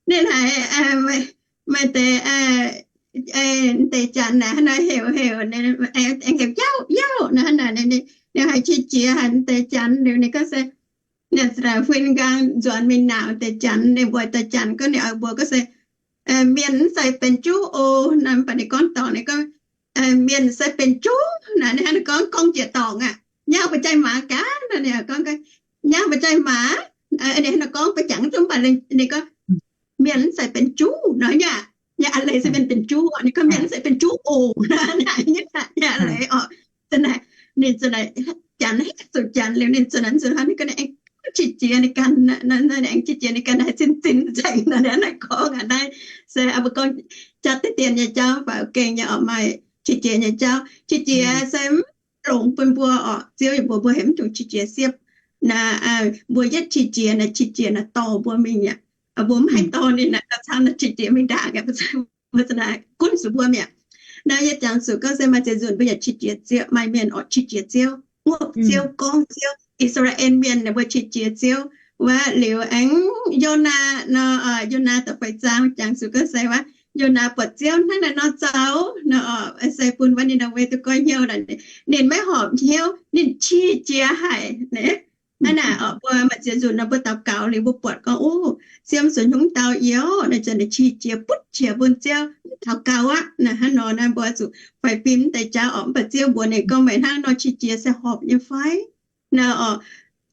Ninh haiz maaih deix, deix janx naaic hnangv naaic heuc heuc, aengx heuc yauv yauv nor hnangv naaic, ninh haiz qiex jiez haic deix janx liuz ninh gorngv se, ninh huin nqaang nzuonx mingh naaic deix janx, ninh mbuox deix janx gorngv, ninh oix mbuox gorngv se, mienh mv zeiz benx juv oc. Naaic mv baac ninh gorngv dorngc, ninh gorngv, mienh se benx juv naaic, ninh hnangv naaic gorngv, gorngv jiex dorngc aqv. Nyauv mbu'jaaih maaz gaax nor, ninh gorngv, nyauv mbu'jaaix maaz. Ninh hnangv naaic gorngv ba'jangc zungv mv baac ninh gorngv, mienh mv zeiz benx juv nor, nyei a'leiz se mienh benx juv oc. Ninh gorngv mienh mv zeiz benx juv oc. Naaic nyei a'leiz oc. Ninh zanc, janx haiz zuqc janx liuz ninh zanc nzuonx hnangv ninh gorngv ninh aengx qiex jiez ninh ganh, aengx qiex jiez ninh ganh haiz zinh zinh nzengc nor, naaiv gorngv aqv. Naaiv se mbuo gorngv jaav deix dien nyei jauv, baac gengh nyei oc maaih qiex jiez nyei jauv. Qiex jiez se mv longx bun mbuo oc. Ziouv yaac mbuox mbuo heuc mv dungx qiex jiez siepv. Naaiv mbuo yietv qiex jiez naaic, qiex jiez naaic dorh mbuo mingh aqv. Mbuo mv haih dorh ninh naaic, gauh camv naaic qiex jiez mingh ndaangc aqv. Mbuo naaic gunv zuqc mbuo mi'aqv. Naaiv yie jangx zuqc gorngv se maaih ziex nzunc mbuo yaac qiex jiez Ziouv, maaih mienh oc qiex jiez Ziouv, ngopv Ziouv, gorngv Ziouv. I^saa^laa^en Mienh ninh mbuo qiex jiez Ziouv. Wuov liuz aengx Yonaa nor, Yonaa da'feix zaang jangx zuqc gorngv se wuov, Yonaa buatc Ziouv hnangv naaiv nor zoux nor, se bun wuov Ni^naa^we duqv goiv hnyouv, ninh maiv horpc hnyouv, ninh qiex jiez haic. Hnangv naaic oc, mbuo maaih ziex nzunc nor mbuo daux gaux liuz mbuo buatc gorngv, o, Ziouv mv zuqc hnyouv dau yie oc, naaiv zanc ninh qiex jiez butv qiex bun Ziouv, mv daux gaux aqv. Naaiv hnangv nor naaiv mbuo zuqc faix fim mv deix jauv oc. Mv baac Ziouv mbuox ninh gorngv meih hnangv nor qiex jiez se horpc nyei fai? Naaiv oc,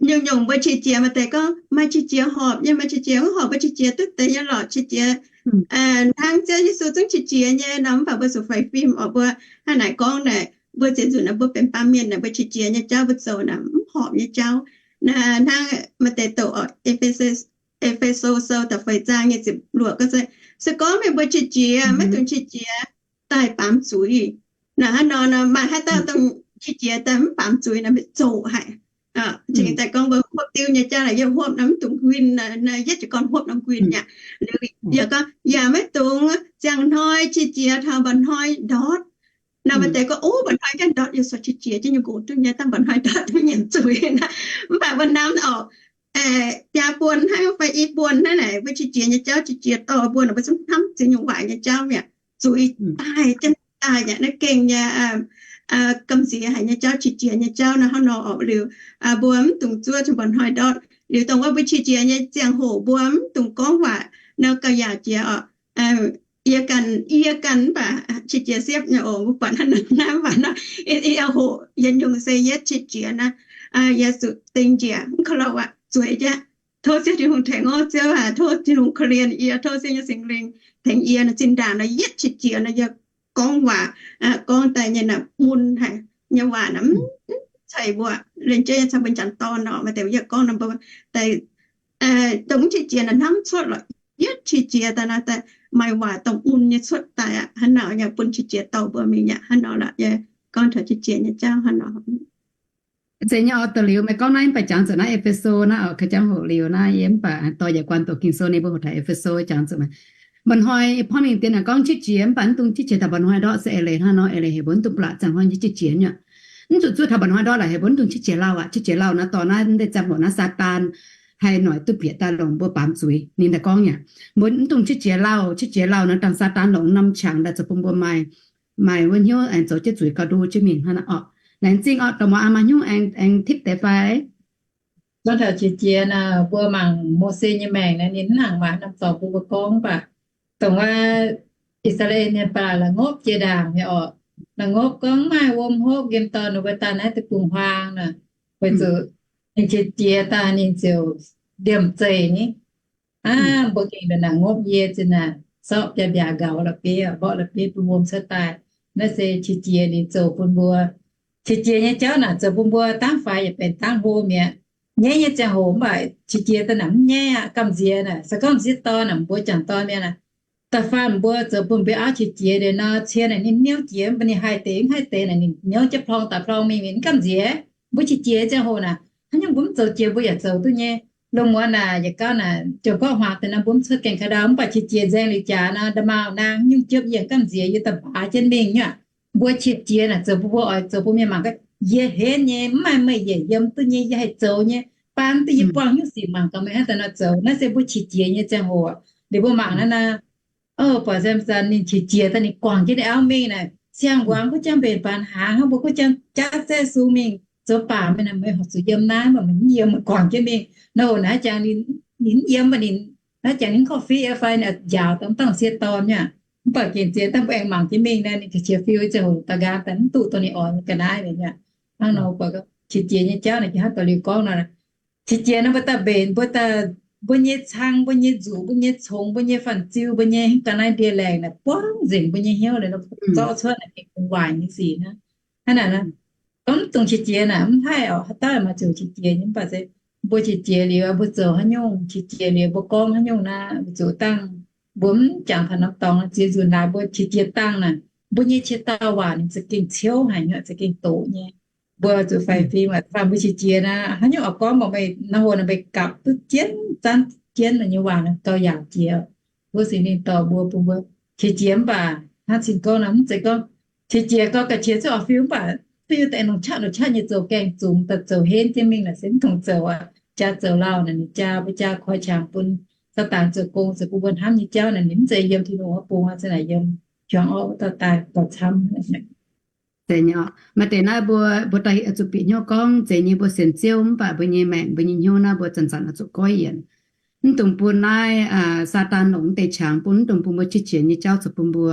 nyungc-nyungc mbuo qiex jiez maaih deix gorngv maaih qiex jiez horpc nyei, maaih qiex jiez mv horpc, mbuo qiex jiez duqv deix nyei lorqc, qiex jiez hnangv Ziouv Yesu zungv qiex jiez nyei nor. Mv baac mbuo zuqc faix fim oc, mbuo hnangv naaic gorngv naaic, mbuo ziex nzunc naaic mbuo benx baamh mienh naaic, mbuo qiex jiez nyei jauv mbuo zoux naaic mv horpc nyei jauv. Hnangv maaih deix douc oc, E^fe^so Sou da'feix zaang nyei ziepc luoqc gorngv se, se gorngv meih mbuo qiex jiez, maiv dungx qiex jiez daaih baamz zuiz. Naaiv hnangv nor, maaih haaix dauh dongh qiex jiez daaih mv baamz zuiz naaic maiv zoqc haic. Cingx daaih gorngv mbuo huopv diuv nyei jauv naaic, yie huopv norm mv dungx nquin, yietv jiez gorn huopv norm nquin mi'aqv. Liuz yaac gorngv yaac maiv dungx ziangh hnoi qiex jiez taux mba'hnoi ndortv. Nor maaih deix gorngv, ov, mba'hnoi jienv ndortv yie corc qiex jiez jienv nyei nqox duqv nyei, dangh mba'hnoi ndortv duqv nyanc zuiz naaic. Mv baac mbuo hnamv orqc, biaa buonc hnangv fai i buonc hnangv naaic, mbuo qiex jiez nyei jauv, qiex jiez dorh mbuo naaic, mbuo zungv hnamv ziex nyungc waaic nyei jauv mi'aqv. Zuiz daaih jienv daaih yaac naaiv gengh nyei gamh nziex haic nyei jauv, qiex jiez nyei jauv naaiv hnangv nor orqc. Liuz mbuo mv dungx zuov taux mba'hnoi ndortv. Liuz dongh wuov mbuo qiex jiez nyei ziangh hoc mbuo mv dungx gorngv waac nor gauh yaac jiex orqc. Yie ganh, yie ganh mv baac qiex jiez siepv nyei oc. Mbuo buatc hnangv naaiv mv baac nor, yie hoqc yietc nyungc se yietv qiex jiez naaiv, yie zuqc ding njiec mv ko louh aqv, zueiz jaav. Tov Ziouv Tin-Hungh tengx orv Ziouv haic, tov Tin-Hungh korv-lienh yie, tov Ziouv nyei Singx Lingh tengx yie nor. Zinh ndaangc nor yietv qiex jiez nor yie gorngv waac, gorngv daaih nyei naaic mun haic nyei waac naaic mv ceix mbuo, liemh jeiv nyei caux mbuo njang dorn nor, maaih deix yie gorngv nor mbuo daaih dongh qiex jiez naaic hnamv cuotv lorqc. Yietv qiex jiez daaih naaic daaih maaih waac dongh mun nyei cuotv daaih aqv. Hnangv nor yaac bun qiex jiez dorh mbuo mingh aqv. Hnangv nor lorqc, yie gorngv taux qiex jiez nyei jauv hnangv nor. Zeiz nyei orqc. Da'liuz meih gorngv naaiv mv baac jangx zuqc naaiv E^fe^so naaiv orqc, ka'jangv hoc liuz naaiv yie mv baac dorh yietc guanh doqc Ging-Sou ninh mbuo hoqc taux E^fe^so jangx zuqc meih. Mba'hnoi porv mingh dien naaic gorngv qiex jiez mv baac mv dungx qiex jiez taux mba'hnoi ndortv se eix leiz hnangv nor, eix leiz heuc mbuo mv dungx blatc ziangh hnoi qiex jiez nyei. Mv zuqc zuov taux mba'hnoi ndortv laaix heuc mbuo mv dungx qiex jiez lauh aqv. Qiex jiez lauh naaiv dorh naaiv deix ziangh hoc naaiv Saadaan haih noic duqv bieqc daaih longc mbuo baamz zuiz. Ninh daaih gorngv nyei, mbuo mv dungx qiex jiez lauh. Qiex jiez lauh naaiv dangh Saadaan longc norm qangx daaih zoux bun mbuo maaih, maaih wuov hnyouv aengx zoux jienv zuiz gauh nduov jienv mingh hnangv naaiv orqc. Laengz zingh orqc. Dongh muoz aa maaih hnyouv aengx, aengx tipv deix fai? Gorngv taux qiex jiez naaic, mbuo mangc Mose nyei maengc naaic, ninh mv nangc maaih norm dorngx bun mbuo gorngv baac dongh wuov I^saa^laa^en nyei baac la'ngopv jiex ndaangc nyei orqc. La'ngopv gorngv maaih wuom hopv nqemh dorn ninh mbuo daaih naaiv deic-bung-huaang naaic, weic zuqc ninh qiex jiez daaih ninh ziouc ndiemc zeih ni. Aav, mbuo gengh la'ngopv yie zinh naaic, sortv biaa mbiaac nqaux la'bieiv, mborqv la'bieiv bun wuom cuotv daaih. Naaiv se qiex jiez ninh zoux bun mbuo. Qiex jiez nyei jauv naaic zoux bun mbuo dangv faix yaac benx dangv hlo mi'aqv. Nyaiv nyei ziangh hoc mv baac qiex jiez daaih naaic mv nyaiv aqv. Gamh nziex naaic, se gorngv m'sieqv dorn naaic, mbuo jangc dorn mienh naaic, da'faanh mbuo zoux bun mbuo auv qiex jiez liuz nor, cie naaic ninh niouv jiex, mv baac ninh haih deix mv haih deix naaic, ninh niouv jienv plong daaih plong mingh, mv gamh nziex. Mbuo qiex jiez ziangh hoc naaic, haaix nyungc mbuo mv zoux jiex mbuo yaac zoux duqv nyei. Lungh muonz naaic yietc gauh naaic, ziouc gorngv huaang deix nor mbuo mv cuotv gaengh ka'ndau, mv baac qiex jiez nzaeng liuz jaax nor, nda'maauh naang nyungc jiepv yie gamh nziex yie da'baaix jienv mingh nyei aqv. Mbuo qiex jiez naaic zoux bun mbuo oix zoux bun mienh mangc gaax, yie henv nyei, mv maaih meih yietc yiem duqv nyei, yie haih zoux nyei, baan duqv yie buangh nyungc sic mangc gaax meih hnangv daaih nor zoux. Naaiv se mbuo qiex jiez nyei ziangh hoc. Liuz mbuo mangc naaiv nor, buatc Samson ninh qiex jiez daaih ninh guangc jienv ninh auv mingh naaic, siang-nquangx kuv jangv mbenc baanx hnaangx hnangv, mbuo kuv jangv jaav zaeqv sung mingh zoux baac meih naaic, meih horpc zuqc yiem naaiv, mv baac meih mv yiem, meih guangc jienv mingh. Nor naaiv jangx ninh mv yiem, mv baac ninh naaiv jangx ninh korv-fiqv fai njaaux dongh dauh m'sieqv dorn nyei aqv. Mv baac gengh zien daaih mbuo aengx mangc jienv mingh naaic, ninh qiex fiu ziangh hoc da'nqaang daaih mv duqv dongh ninh oix ga'naaiv nyei aqv. Hnangv nor buatc qiex jiez nyei jauv naaic, jiex hnangv doz-liuh gorngv nor, qiex jiez naaiv mbuo daaih mbenc, mbuo daaih, mbuo nyei cang, mbuo nyei nzuqc, mbuo nyei congx, mbuo nyei fan-ziu, mbuo nyei ga'naaiv ndie-laengc naaic buangv nzengc mbuo nyei hnyouv liuz nor, zorqv cuotv naaic gengh bun waaic nyei sic hnangv. Hnangv naaic nor, gorngv dongh qiex jiez naaic mv haih orqc, haaix dauh maaih ziouc qiex jiez nyei, mv baac se mbuo qiex jiez liuz mbuo zoux haaix nyungc, qiex jiez liuz mbuo gorngv haaix nyungc naaic, weic zuqc dangh mbuo mv jangx taux norm dorngx, ziex nzunc naaic mbuo qiex jiez dangh naaic, mbuo nyei qiex dauh waac ninh za'gengh ciouv haic nyei, za'gengh doqc nyei. Mbuo zuqc faix-fim aqv. Da'faanh mbuo qiex jiez naaic, haaix nyungc oix gorngv mbuox meih, naaiv hoz naaic meih gapv duqv jienv, zanv jienv nyei waac naaic gauh yaauc jiex. Mbuo Singx Lingh dorh mbuo, bun mbuo qiex jiez mv baac hnangv cing gorngv naaic, mv zeiz gorngv qiex jiez gauh ga'qiex cuotv oix fiu mv baac duqv yie daaih longc qaqv longc qaqv nyei zoux gaengh zungx daaih zoux henv jienv mingh naaic se mv dungx zoux aqv. Jaa zoux lauh naaic ninh jaa, mbuo jaa koi qangx bun Saadaan zoux gong, zoux bun mbuo hnamv nyei jauv naaic ninh mv zeiz yiem Tin-Hungh wuov bung aqv, se naaic yiem hiuang orqv wuov dauh daaih gauh camv. Zeiz nyei orqc. Maaih deix naaiv mbuo, mbuo daaih zuqc bieqc hnyouv gorngv zeiz nyei, mbuo sienx Ziouv mv baac mbuo nyei maengc, mbuo nyei hnyouv naaiv mbuo zanc-zanc oix zuqc goiv yienc. Mv dungx bun naaiv Saadaan longc mv deix qangx bun, mv dungx bun mbuo qiex jiez nyei jauv zoux bun mbuo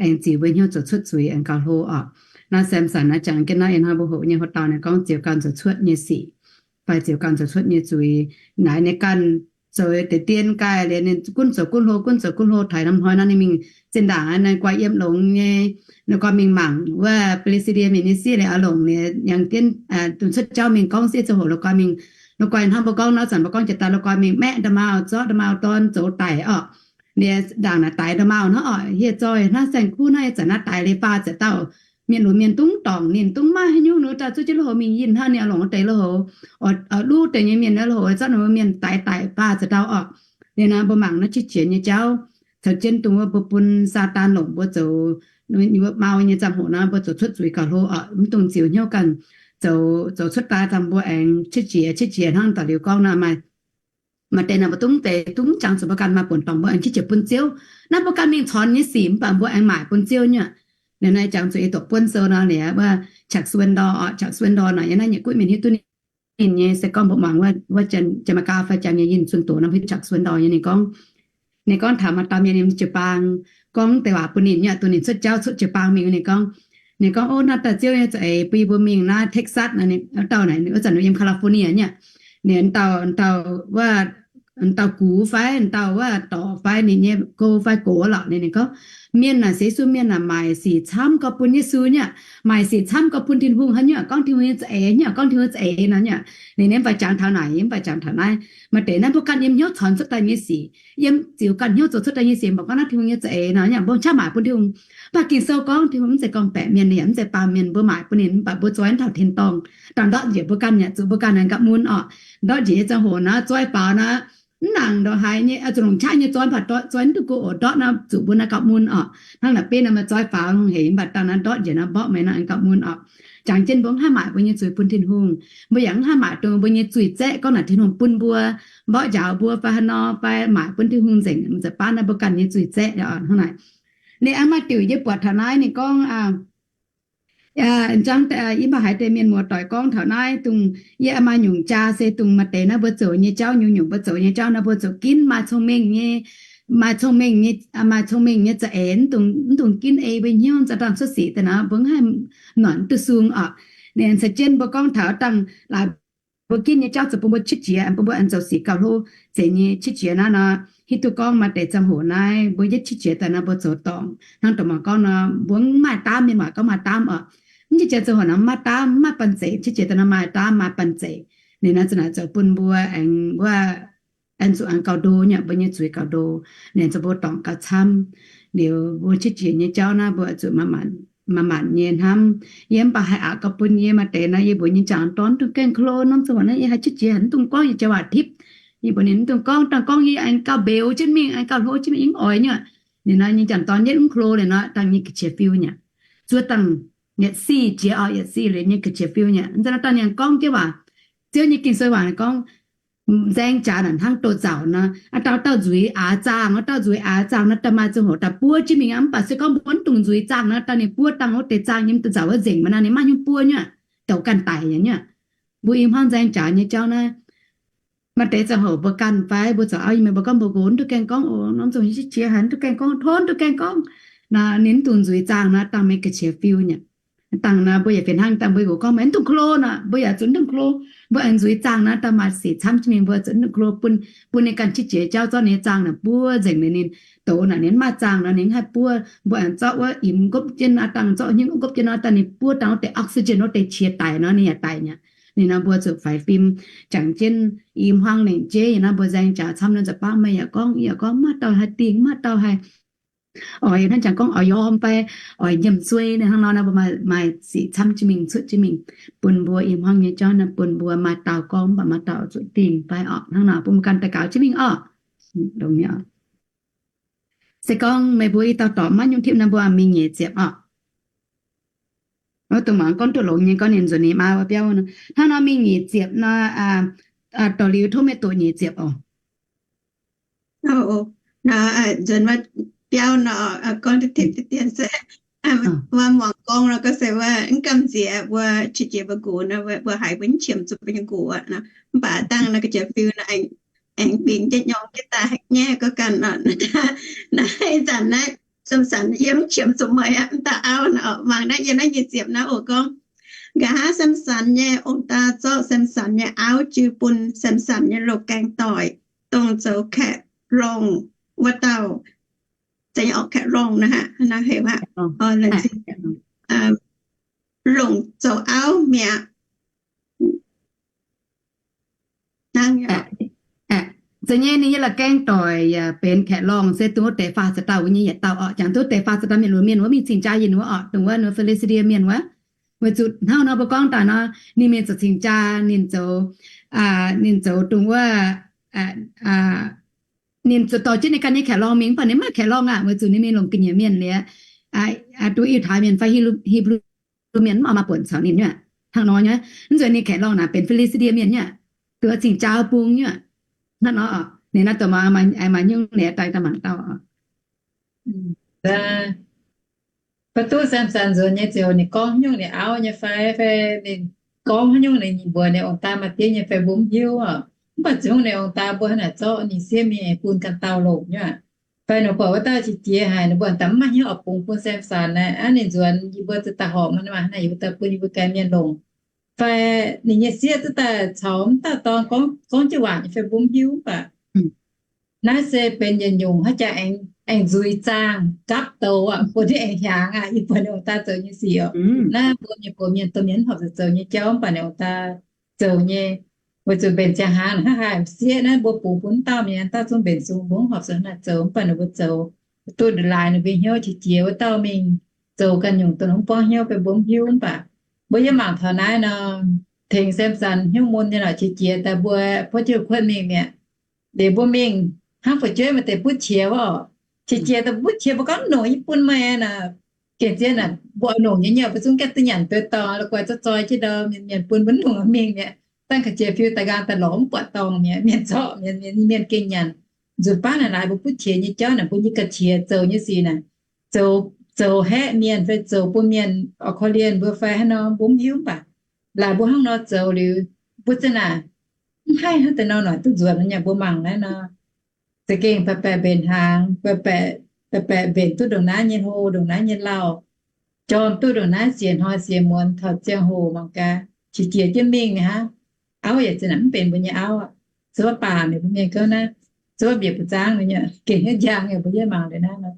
aengx zic mbuo hnyouv zoux cuotv zuiz aengx gauh hlo orqc. Naaiv Samson naaiv jangx jienv naaiv ih hnoi mbuo hoqc nyei hoc dauh naaic gorngv ziouc ganh zoux cuotv nyei sic, fai ziouc ganh zoux cuotv nyei zuiz. Naaic ninh ganh zoux deix dien gaaih liuz ninh gunv zoux gunv hlo, gunv zoux gunv hlo, taux norm hnoi nor ninh mingh zinh ndaangc ninh guai yiem longx nyei, ninh guai mingh mangc wuov Fi^li^saa^die Mienh nyei sieqv liuz, oix longc liuz yangh jienv dongh cuotv jauv mingh gorngv sieqv ziangh hoc la'guaih mingh, la'guaih hnangv mbuo gorngv nor, zanc mbuo gorngv jiex daaih la'guaih mingh maeqv nda'maauh, zorqv nda'maauh dorn zoux daic orqc. Liuz ndaangc naaic daix nda'maauh hnangv orqc, hieh zoih hnangv saeng-kuv hnangv, ih zanc naaiv daix liuz faah ziex dauh mienh lunx mienh dungv dorngc ninh, dungv maaih haaix nyungc nor, daaih zuov jienv lui-houx mingh yinh hnangv ninh, oix longc wuov deix lui-houx, oix duqv deix nyei mienh lui-houx, zorqv ninh mbuo mienh daix daic baac za'ndau orqc. Liuz naaiv mbuo mangc naaiv qiex jiez nyei jauv, caux jienv dongh wuov mbuo bun Saadaan longc mbuo zoux, mbuo mau nyei ziangh hoc nor, mbuo zoux cuotv zuiz gauh hlo orqc, mv dungx ziux hnyouv ganh zoux, zoux cuotv daaih dangh mbuo aengx qiex jiez, qiex jiez hnangv da'liuz gorngv nor, maaih deix naaic mbuo dungv deix dungv jangx zuqc mbuo ganh maaih buonc dorngc mbuo aengx qiex jiez bun Ziouv. Naaiv mbuo ganh mingh corc nyei sic mv baac mbuo aengx maaic bun Ziouv nyei. Liuz naaiv jangx zuqc ei doqc buonv sou nor, liuz wuov Chuck Swindoll orqc, Chuck Swindoll naaic yiem naaiv nyei guoqv mienh hiuv duqv ninh nyei, se gorngv mbuo muangx wuov, wuov Jamaica fai Janx nyei yinh zunh doz nor, Chuck Swindoll nyei, ninh gorngv, ninh gorngv taux maaih dauh mienh yiem jiu-baang gorngv deix waac bun ninh nyei, dongh ninh cuotv jauv cuotv jiu-baang mingh, ninh gorngv, ninh gorngv, Ov, naaiv dauh Ziouv nyei za'eix bun yie mbuo mingh naaiv Texas, dauh naaic wuov zanc yie yiem California nyei, ninh dauh, dauh wuov, dauh gux fai dauh wuov dorc fai ninh nyei gouv fai gox lorqc, ninh gorngv, mienh naaic, se Yesu mienh naaic maaic sic camv gauh bun Yesu nyei, maaic sic camv gauh bun Tin-Hungh haaix nyungc, gorngv Tin-Hungh nyei za'eix nyei, gorngv Tin-Hungh za'eix nor nyei. Ninh, ninh mv baac jangx taux naaic, mv baac jangx taux naaiv, maaih deix naaiv mbuo ganh yiem hnyouv corc cuotv daaih nyei sic, yiem ziux ganh hnyouv zoux cuotv daaih nyei sic, mv baac gorngv naaiv Tin-Hungh nyei za'eix nor, yaac mbuo qaqv maaic bun Tin-Hungh. Mv baac Ging-Sou gorngv Tin-Hungh mv zeiz gorngv-baeqc mienh, yaac mv zeiz baam mienh, mbuo maaic bun ninh, mv baac mbuo zoi naaiv taux tin-dorngh, dangh ndortv njiec mbuo ganh, yaac zuqc mbuo ganh aengx gauh mun orqc. Ndortv njiec nyei ziangh hoc nor, zoi faaux nor, mv nangc ndongc haaix nyei, zuqc longc qaqv nyei zoi, mv baac zoi mv duqv go oc, ndortv nor zuqc mbuo naaiv gauh mun orqc. Hnangv naaic benx nor, maaih zoi faaux hengx, mv baac dangh naaiv ndortv njiec nor, mborqv meih nor aengx gauh mun orqc. Jangx jienv mbuo mv haih maaic mbuo nyei zuiz bun Tin-Hungh. Mbuo yaac mv haih maaic dongh mbuo nyei zuiz zaeqv gorngv naaic Tin-Hungh bun mbuo mborqv njaaux mbuo fai haaix nor fai maaic bun Tin-Hungh nzengc, mv zeiz baav naaiv mbuo ganh nyei zuiz zaeqv hnangv naaic. Ninh aqv, maaih diuc yie buatc taux naaiv ninh gorngv, aa, yie mv baac haiz deix mienh muoz-doic gorngv taux naaiv, dongh yie maaih nyungc jaa se dongh maaih deix naaiv mbuo zoux nyei jauv, nyungc-nyungc mbuo zoux nyei jauv naaiv mbuo zoux ginv maaih cong-mengh nyei, maaih cong-mengh nyei, maaih cong-mengh nyei za'eix, mv dungx, mv dungx ginv ei mbuo hnyouv, za'gengh cuotv sic daaih nor mbuo mv haih noic mv duqv sung orqc. Ninh ceix jienv mbuo gorngv taux dangh laaix mbuo ginv nyei jauv zoux bun mbuo qiex jiez, bun mbuo aengx zoux sic gauh hlo, zeiz nyei qiex jiez naaiv nor, hiuv duqv gorngv maaih deix ziangh hoc naaiv mbuo yietv qiex jiez daaih nor mbuo zoux dorngc. Hnangv dongh mangc gorngv nor, mbuo mv maaih daamv, mienh waac gorngv maaih daamv orqc. Mv qiex jiez ziangh hoc nor mv maaih daamv, mv maaih banh zeic. Qiex jiez daaih nor maaih daamv maaih banh zeic. Ninh naaiv za'naaic zoux bun mbuo aengx wuov, aengx zuqc aengx gauh ndo nyei, mbuo nyei zuiz gauh ndo, ninh zoux mbuo dorngc gauh camv. Liuz mbuo qiex jiez nyei jauv naaiv mbuo zuqc maaih maanc nyei hnamv. Yie mv baac haih aqc gauh bun yie maaih deix naaiv yie mbuox nyei jangx dorn mv dungx gaengh klo norm ziangh hoc naaiv yie haih qiex jiez haic, mv dungx gorngv yie jauv waac tipv. Yie mbuox ninh mv dungx gorngv, dangh gorngv yie aengx gauh mbeux jienv mingh, aengx gauh hlo jienv mingh, mv oix nyei. Ninh naaiv nyei jangx dorn yietv mv klo liuz nor, dangh nyei ga'qiex fiu nyei. Zuov dangh yietc sic jiex orqc, yietc sic liuz nyei ga'qiex fiu nyei. Ih zanc naaiv dangh ninh gorngv jienv waac, Ziouv nyei Ging-Sou waac ninh gorngv, nzaeng jaax naaic hnangv douz-nzauc nor, aa, dauh dauh nzuiz aax zaangh, dauh dauh nzuiz aax zaangh nor, da'maaih ziangh hoc daaih buov jienv mingh aqv. Mv baac se gorngv mbuo mv dungx nzuiz zaangh nor, dangh ninh buov dangh wuov deix zaangh nyei douz-nzauc wuov nzengc maiv nor, ninh maiv hiuv buov nyei, douz ganh daic nyei. Mbuo i hmuangv nzaeng jaax nyei jauv naaiv, maaih deix ziangh hoc mbuo ganh fai mbuo zoux auv nyei mienh mbuo gorngv mbuo nqox mv duqv gaengh gorngv oc, norm ziangh hoc qiex jiez haic mv duqv gaengh gorngv, tov mv duqv gaengh gorngv. Nor ninh mv dungx nzuiz zaangh nor, dangh meih ga'qiex fiu nyei. Dangh nor mbuo yaac fih hnangv dangh mbuo nqox gorngv meih mv dungx klo nor, mbuo yaac zuqc mv dungx klo. Mbuo aengx nzuiz zaangh nor, dangh maaih sic camv jienv mingh mbuo zuqc mv dungx klo, bun, bun ninh ganh qiex jiez jauv zorqv ninh nyei zaangh naaic buov nzengc liuz ninh douz naaic ninh mv maaih zaangh nor ninh mv haih buov. Mbuo aengx zorqv wuov imx nqopv jienv nor, dangh zorqv hnyouv nqopv jienv nor, dangh ninh buov dangh wuov deix oxygen wuov deix qiex daic nor ninh yaac daic nyei. Ninh nor mbuo zuqc faix fim jangx jienv i hmuangv lengc jeiv. Ih nor mbuo nzaeng jaax camv nor nzauc baav meih yaac gorngv, yie yaac gorngv, maaih dauh haih dingh, maaih dauh haih oix hnangv jangx gorngv oix yiem fai oix nyiemc suei naaiv hnangv nor, mbuo maaih sic camv jienv mingh cuotv jienv mingh, bun mbuo i hmuangv nyei jauv naaiv bun mbuo maaih dauh gorngv mv baac maaih dauh zuqc dingh fai orqc. Hnangv nor bun mbuo ganh daux gaux jienv mingh orqc. Se gorngv meih mbuo i dauh dorngc maiv nyungc tipv nor mbuo mingh nyiec ziepc orqc. Dongh mangc gorngv duqv longx nyei gorngv ninh nzuonx ninh maa wuov biauv nor. Hnangv nor mingh nyiec ziepc nor, dorh liuz tov meih doqc nyiec ziepc oc. Nzuonx wuov biauv nor, gorngv deix dien se wuov muangx gorngv nor, gorngv se wuov mv gamh nziex mbuo qiex jiez mbuo nqox nor, mbuo haiz mbuo mv qiemx zuqc mbuo nyei nqox aqv. Mv baac dangh nor ga'qiex fiu nor aengx bingx jienv nyorng jienv daaih nyei gorngv ganh nor. Naaiv zanc naaiv Samson, yie mv qiemx zuqc meih aqv, mv dauh auv nor. Mangc naaiv yiem naaiv nyic ziepc naaiv oc gorngv, nqa'haav Samson nyei ong-daa zorqv Samson nyei auv jiu bun Samson nyei loz-gaeng doic, dongh zoux Kaeqv Longh wuov dauh. Zeiz nyei orqc, Kaeqv Longh naaiv haic, naaiv heuc aqv. Longc zoux auv mi'aqv. Hnangv Zeiz nyei, ninh nyei la'gaeng doic yaac benx kaeqv lorngh, se dongh wuov deix faah za'dauh wuov nyei yietc dauh orqc. Jangx duqv deix faah za'dauh mienh, luoqc mienh wuov mingh cing-jaa yinh wuov orqc, dongh wuov North Philippines mienh wuov. Weic zuqc hnangv nor mbuo gorngv daaih nor, ninh mingh zoux cing-jaa, ninh zoux, ninh zoux dongh wuov, ninh zoux dorh jienv ninh ganh nyei kaeqv lorngh mingh, mv baac ninh mv maaih kaeqv lorngh aqv, weic zuqc ninh mingh longc ga'nyiec mienh liuz, dongh Yiutai mienh fai Hipv^lu mienh mv oix maaih buonc caux ninh nyei. Hnangv nor nyei, mv nzunc ninh kaeqv lorngh naaic benx Fi^li^saa^die mienh nyei, dongh cing-jaa bung nyei. Hnangv nor, ninh naaiv dongh maaih nyungc ninh daaih daaih mangc dauh. Mv duqv Samson nzuonx nyei ziouc ninh gorngv nyungc ninh auv nyei fai, fai ninh gorngv haaix nyungc ninh mbuox ninh ong-taaix maaih diev nyei fai mbuo mv hiuv oc. Mv baac zungv ninh ong-taaix mbuo hnangv naaic zorqv ninh sieqv mingh bun ganh dauh longc nyei. Fai ninh buatc wuov dauh qiex jiez haic, ninh mbuo daaih mv maaih hnyouv oix bungx bun Samson naaic, aav ninh nzuonx yie mbuo zuqc daaih horpc maaih hnangv naaic yie mbuo daaih bun yie mbuo ganh mienh longc. Fai ninh nyei sieqv zuqc daaih caux mv dauh dorn gorngv jienv waac nyei fai mbuo mv hiuv mv baac naaiv se benx yietc nyungc haaix jaax aengx nzuiz zaangh gapv douz aqv, bun ninh aengx hiaangx aqv, yie buatc ninh ong-taaix zoux nyei sic oc. Naaiv mbuo mienh gox mienh domh mienh mv horpc zuqc zoux nyei jauv mv baac ninh ong-taaix zoux nyei. Weic zuqc mbenc ziangh hnangv haaix haaix sieqv naaiv mbuo bungx bun mv dauh mienh, dauh zungv mbenc sung, mbuo mv horpc zuqc hnangv naaic zoux, mv baac ninh mbuo zoux duqv laaix ninh mbuo hnyouv qiex jiez wuov dauh mingh zoux ganh nyungc dongh mv buangv hnyouv fai mbuo mv hiuv mv baac mbuo yiem mangc taux naaiv nor, tengx Samson hnyouv mun nyei lorqc, qiex jiez daaih mbuo puotv jienv kuotv mingh mi'aqv. Liuz mbuo mingh hnangv fu'jueiv maaih deix butv qiex wuov oc. Qiex jiez daaih butv qiex mbuo gorngv longc yie bun meih naaic, gengh zien naaic mbuo oix longc nyei nyei, mbuo zungv gaengh duqv nyanc duqv dorngx, la'guaih zorqv zoi jienv ndau mienh bun mbuo longc mingh mi'aqv. Dangh ga'qiex fiuv daaih nqaang daaih lorz mv buatc dorngx mi'aqv, mienh zorqv mienh, mienh gengh nyanc. Nzunc baav naaic laaix mbuo butv qiex nyei jauv naaic, mbuo nyei ga'qiex zoux nyei sic naaic, zoux, zoux haeqv mienh fai zoux bun mienh oix korv-lienh mbuo fai haaix nor mbuo mv hiuv mv baac laaix mbuo hnangv nor zoux liuz, mbuo za'naaic mv haih hnangv deix nor noic duqv nzuonx nyei. Mbuo mangc naaiv nor, za'gengh baeqc baeqc mbenc hnaangx, baeqc baeqc mbenc duqv ndongc naaiv nyei hlo, ndongc naaiv nyei lauh, jorm duqv ndongc naaiv siec hnoi siec muonz taux ziangh hoc mangc gaax, qiex jiez jienv mingh hnangv. Auv yaac za'naaic mv benx mbuo nyei auv aqv. Zuov baac mienh, mbuo mienh gouv naaiv, zuov bieqc buoz zaangv nyei, gengh hnyouv njang nyei. Mbuo yiem mangc liuz naaiv nor,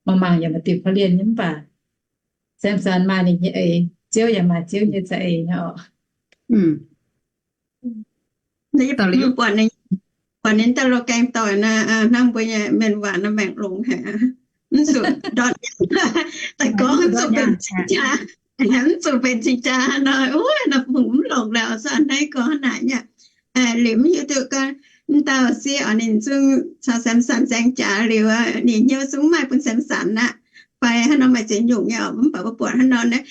mangc mangc yaac maaih diuc korv-lienh nyei mv baac Samson maaih ninh nyei eix, Ziouv yaac maaih Ziouv nyei za'eix nyei oc. Buatc ninh, buatc ninh daaih lorh gaeng doic naaic, hnangv mbuo nyei mienh waac nor maengc longx haic, mv zuqc ndortv, daaih gorngv mv zuqc benx cing-jaa, mv zuqc benx cing-jaa nor, wuov nor fungx mv longx lorqc. Zanc naaiv gorngv hnangv naaic nyei, liuz mv hiuv duqv gorngv mv dauh sieqv oc, ninh zungv caux Samson nzaeng jaax liuz, ninh hnyouv zungv maaih bun Samson aqv. Fai hnangv nor maaih ziex nyungc nyei oc, mv baac mbuo buatc hnangv nor naaiv,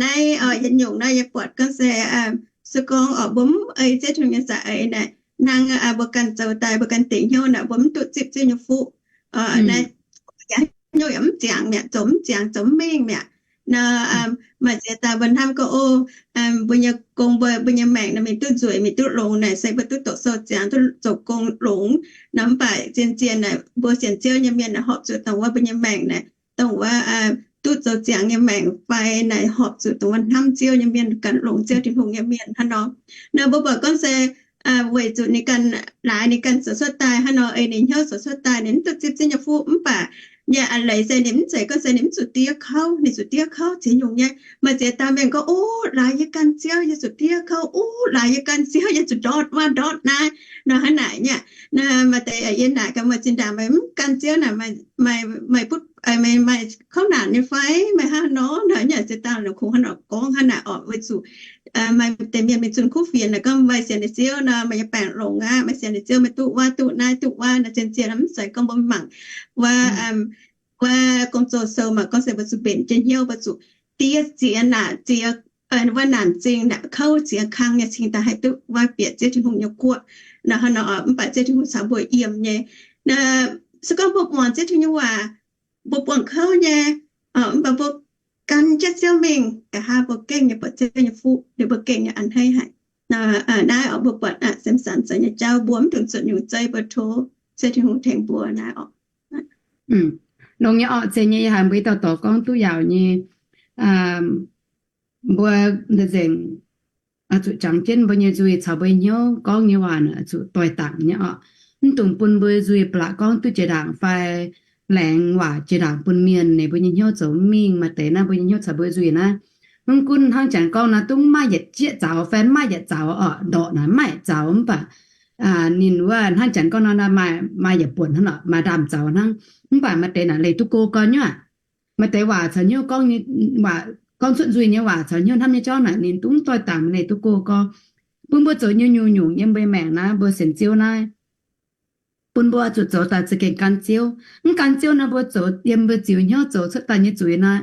naaiv yietc nyungc naaiv yie buatc gorngv se, se gorngv oc mbuo mv ei Ziouv Tin-Hungh nyei za'eix naaic, hnangv mbuo ganh zoux daaih mbuo ganh dingc hnyouv naaic, mbuo mv duqv zipv Ziouv nyei fuqv. Naaiv yaac hnyouv yaac mv ziangx mi'aqv, zoux mv ziangx, zoux mv mengh mi'aqv. Nor maaih ziex dauh mbuo hnamv gorngv, o, mbuo nyei gong, mbuo, mbuo nyei maengc naaic mingh duqv nzueic, mingh duqv longx naaic se mbuo duqv doqc sou ziangx, duqv zoux gong longx nor. Mv baac zien-zien naaic mbuo sienx Ziouv nyei mienh naaic horpc zuqc dongh wuov mbuo nyei maengc naaic, dongh wuov duqv zoux ziangx nyei maengc fai naaic horpc zuqc dongh wuov hnamv Ziouv nyei mienh, ganh longx Ziouv Tin-Hungh nyei mienh hnangv nor. Nor mbuo buatc gorngv se weic zuqc ninh ganh laaix ninh ganh zoux cuotv daaih hnangv nor, ei ninh hnyouv zoux cuotv daaih, ninh mv duqv zipv Ziouv nyei fuqv. Mv baac nyei a'leiz se ninh mv zeiz gorngv se ninh mv zuqc diev kouv, ninh zuqc diev kouv ziex nyungc nyei. Maaih ziex dauh mienh gorngv, o, laaix yie gan Ziouv yie zuqc diev kouv, o, laaix yie gan Ziouv yie zuqc ndortv wuov ndortv naaiv nor, hnangv naaic nyei. Maaih deix yie naaic gaax meih, zinh ndaangc meih mv gan Ziouv naaic, meih, meih butv, meih maaih kouv naanc nyei fai, meih hnangv nor nor. Nyei ziex dauh ninh kungx hnangv nor gorngv hnangv naaic oc, weic zuqc maaih deix mienh mingh zunh kuv fienx naaic gorngv meih sienx ninh Ziouv nor meih nyei baengc longx aqv, meih sienx ninh Ziouv meih duqv wuov duqv naaiv duqv wuov nor. Zien-zien mv zeiz gorngv mbuo mangc wuov, wuov Gong-Zoh sou mangc gorngv se mbuo zuqc mbenc jienv hnyouv, mbuo zuqc diev ziex naanc ziex, wuov naanc zingh naaic, kouv ziex kang nyei cingx daaih haih duqv wuov bieqc Ziouv Tin-Hungh nyei guoqv nor. Hnangv nor mv baac Ziouv Tin-Hungh caux mbuo yiem nyei. Se gorngv mbuo muangx Ziouv Tin-Hungh nyei waac, mbuo buangh kouv nyei, mv baac mbuo gan jienv Ziouv mingh, nqa'haav mbuo gengh nyei buatc Ziouv nyei fuqv, liuz mbuo gengh nyei a'hneiv haic. Naaiv oc mbuo buatc Samson zoux nyei jauv, mbuo mv dungx zuotc nyungc zei, mbuo tov Ziouv Tin-Hungh tengx mbuo naaiv oc. Longx nyei orqc, zeiz nyei, yie haiz mbuo i dauh dorc gorngv duqv yaauc nyei. Mbuo nzengc zuqc jangx jienv mbuo nyei nzuih caux mbuo nyei hnyouv gorngv nyei waac zuqc doix dangc nyei orqc. Mv dungx bun mbuo nzuih ba'laqc gorngv duqv jiex ndaangc fai laengz waac jiex ndaangc bun mienh, ninh mbuo nyei hnyouv zoux mv mingh. Maaih deix naaiv mbuo nyei hnyouv caux mbuo nzuih naaiv, mv gunv hnangv jangx gorngv naaiv dungv maaih yietc jieqv zaux fai maaih yietc zaux orqc, ndorqc naaic maaih zaux mv baac ninh wuov hnangv janx gorngv nor, maaih yietc buonc hnangv lorqc, maaih ndaamv-zaux hnangv. Mv baac maaih deix naaic leih duqv go gorn nyuv aqv. Maaih deix waac caux hnyouv gorngv, gorngv cuotv nzuih nyei waac caux hnyouv hnamv nyei jauv naaic ninh dungv doix dangx leih duqv go gorn. Bun mbuo zoux nyungc-nyungc yiem mbuo maengc naaiv, mbuo sienx Ziouv naaiv, bun mbuo zuqc zoux daaih za'gengh gan Ziouv. Mv gan Ziouv nor, mbuo zoux yiem mbuo ziux hnyouv zoux cuotv daaih nyei zuiz nor,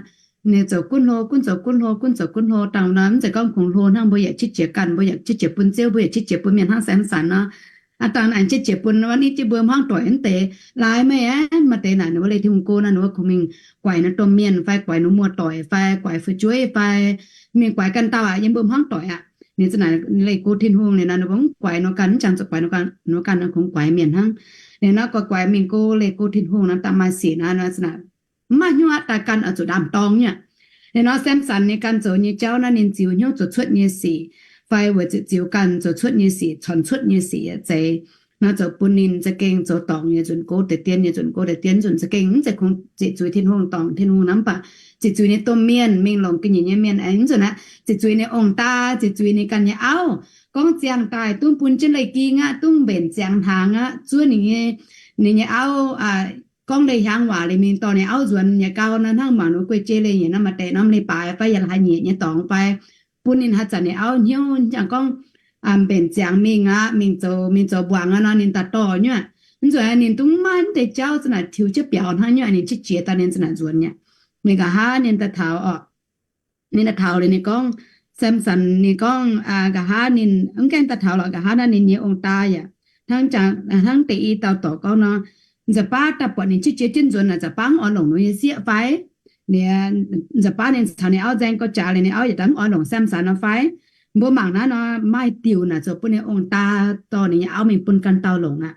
ninh zoux gunv hlo, gunv zoux gunv hlo, gunv zoux gunv hlo dangh nor, mv zeiz gorngv kungx hlo hnangv. Mbuo yaac qiex jiez ganh, mbuo yaac qiex jiez bun Ziouv, mbuo yaac qiex jiez bun mienh hnangv Samson nor. Aa, dangh naaic qiex jiez bun wuov ninh jienv mbuo hmuangv doic wuov deix. Laaix meih aeqv, maaih deix naaic ninh wuov leih Tin-Hungh go nor, ninh wuov kungx mingh guaix ninh domh mienh fai guaix ninh muoz-doic fai guaix fu'jueiv fai mingh guaix ganh dauh aqv, yiem mbuo hmuangv doic aqv. Ninh za'naaic leih go Tin-Hungh liuz nor, ninh mbuo mv guaix ninh ganh, mv jangx zuqc guaix ninh ganh, ninh ganh kungx guaix mienh hnangv. Liuz nor, guaix guaix mingh go leih go Tin-Hungh nor, da'maaih sic nor, mv maaih hnyouv aqv, daaih ganh oix zuqc ndaamv-dorng nyei aqv. Liuz nor, Samson ninh ganh zoux nyei jauv naaiv, ninh ziux hnyouv zoux cuotv nyei sic, fai weic zuqc ziux ganh zoux cuotv nyei sic, corc cuotv nyei sic yaac zeiz nor, zoux bun ninh za'gengh zoux dorngc nyei nzunc, go deix dien nyei nzunc, go deix dien nzunc, za'gengh mv zeiz kungx ziqc zuiz Tin-Hungh, dorngc Tin-Hungh nor, mv baac ziqc zuiz ninh domh mienh, mingh longc ga'nyiec nyei mienh aengx nzunc aqv, ziqc zuiz ninh ong-daa, ziqc zuiz ninh ganh nyei auv, gorngv ziangh daaih dungv bun jienv leih ging aqv, dungv mbenc ziangx hnaangx aqv, zuov ninh nyei, ninh nyei auv gorngv leih hiaangx waac liuz mingh dorh ninh auv nzuonx nyei gau nor, hnangv mangc ninh guei jei leih nyei nor, maaih deix norm leih baaix fai yaac la'haaix nyieqc nyei dorngx fai bun ninh haaix zanc ninh auv hnyouv jangx gorngv mbenc ziangx mingh aqv, mingh zoux, mingh zoux mbuangz aqv nor, ninh daaih dorh nyuv aqv. Nzuonx ninh dungv maiv deix jauv za'naaic tiux jienv biaux hnangv nyuv aqv, ninh qiex jiez daaih ninh za'naaic nzuonx nyei aqv. Ninh nqa'haav ninh daaih taux orqc, ninh daaih taux liuz ninh gorngv, Samson ninh gorngv nqa'haav ninh mv gaengh daaih taux lorqc, nqa'haav naaiv ninh nyei ong-daa yaac hnangv, hnangv deix i dauh dorc gorngv nor, nza'baav daaih buatc ninh qiex jiez jienv nzuonx naaic, nza'baav mv oix longc ninh nyei sieqv fai? Ninh, nza'baav ninh caux ninh auv nzaeng gauh jaax liuz, ninh auv yaac daaih mv oix longc Samson nor fai? Mbuo mangc naaiv nor, maaih diuc naaic zoux bun ninh ong-daa dorh ninh nyei auv mingh bun ganh dauh longc aqv.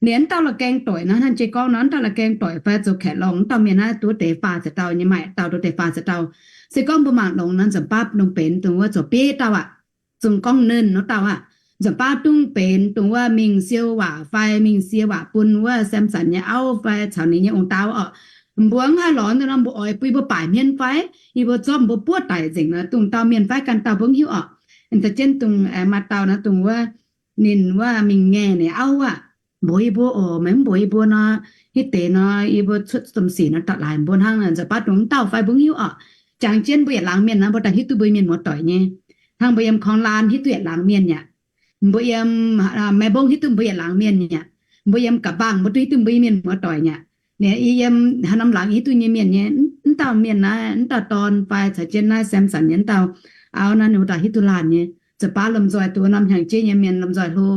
Ninh aqv, dauh la'gaeng doic nor, hnangv jiex gorngv nor, dauh la'gaeng doic fai zoux kaeqv lorngh, dauh mienh naaiv duqv deix faah ziepc dauh nyei, maaih dauh duqv deix faah ziepc dauh. Se gorngv mbuo mangc longx nor, nza'baav dongh benx dongh wuov zoux bieiv dauh aqv, zungv gorngv nernh wuov dauh aqv. Nza'baav dungv benx dongh wuov mingh siou waac fai mingh sie waac bun wuov Samson nyei auv fai caux ninh nyei ong-daa orqc. Mbuo mv haih lorz nor, mbuo oix bun yie mbuo baaic hmien fai? Yie mbuo zorqv mbuo buov daic nzengc nor, dongh dauh mienh fai ganh dauh mbuo mv hiuv orqc. Da'jienv dongh maaih dauh nor, dongh wuov ninh wuov mingh ngaengh ninh auv aqv. Mbuox yie mbuo oc, meih mv mbuox yie mbuo nor, hitv deix nor yie mbuo cuotv domh sic nor daaih laaix mbuo hnangv. Nza'baav dongh mv dauh fai mbuo mv hiuv orqc. Jangx jienv mbuo yietc laangz mienh nor, mbuo daaih hiuv duqv mbuo mienh muoz-doic nyei. Hnangv mbuo yiem Korng Laan hiuv duqv yietc laangz mienh aqv. Mbuo yiem Mae Mbong hiuv duqv mbuo yietc laangz mienh aqv. Mbuo yiem Ga'mbang mbuo duqv hiuv duqv mbuo mienh muoz-doic aqv. Yie yiem haaix norm laangz hiuv duqv nyei mienh nyei. Mv dauh mienh naaiv, mv dauh dorn fai caux jienv naaiv Samson nyei mv dauh auv naaiv, ninh mbuo daaih hiuv duqv laanh nyei. Nza'baav lomh nzoih dongh wuov norm hnyangx-jeiv nyei mienh lomh nzoih hlo,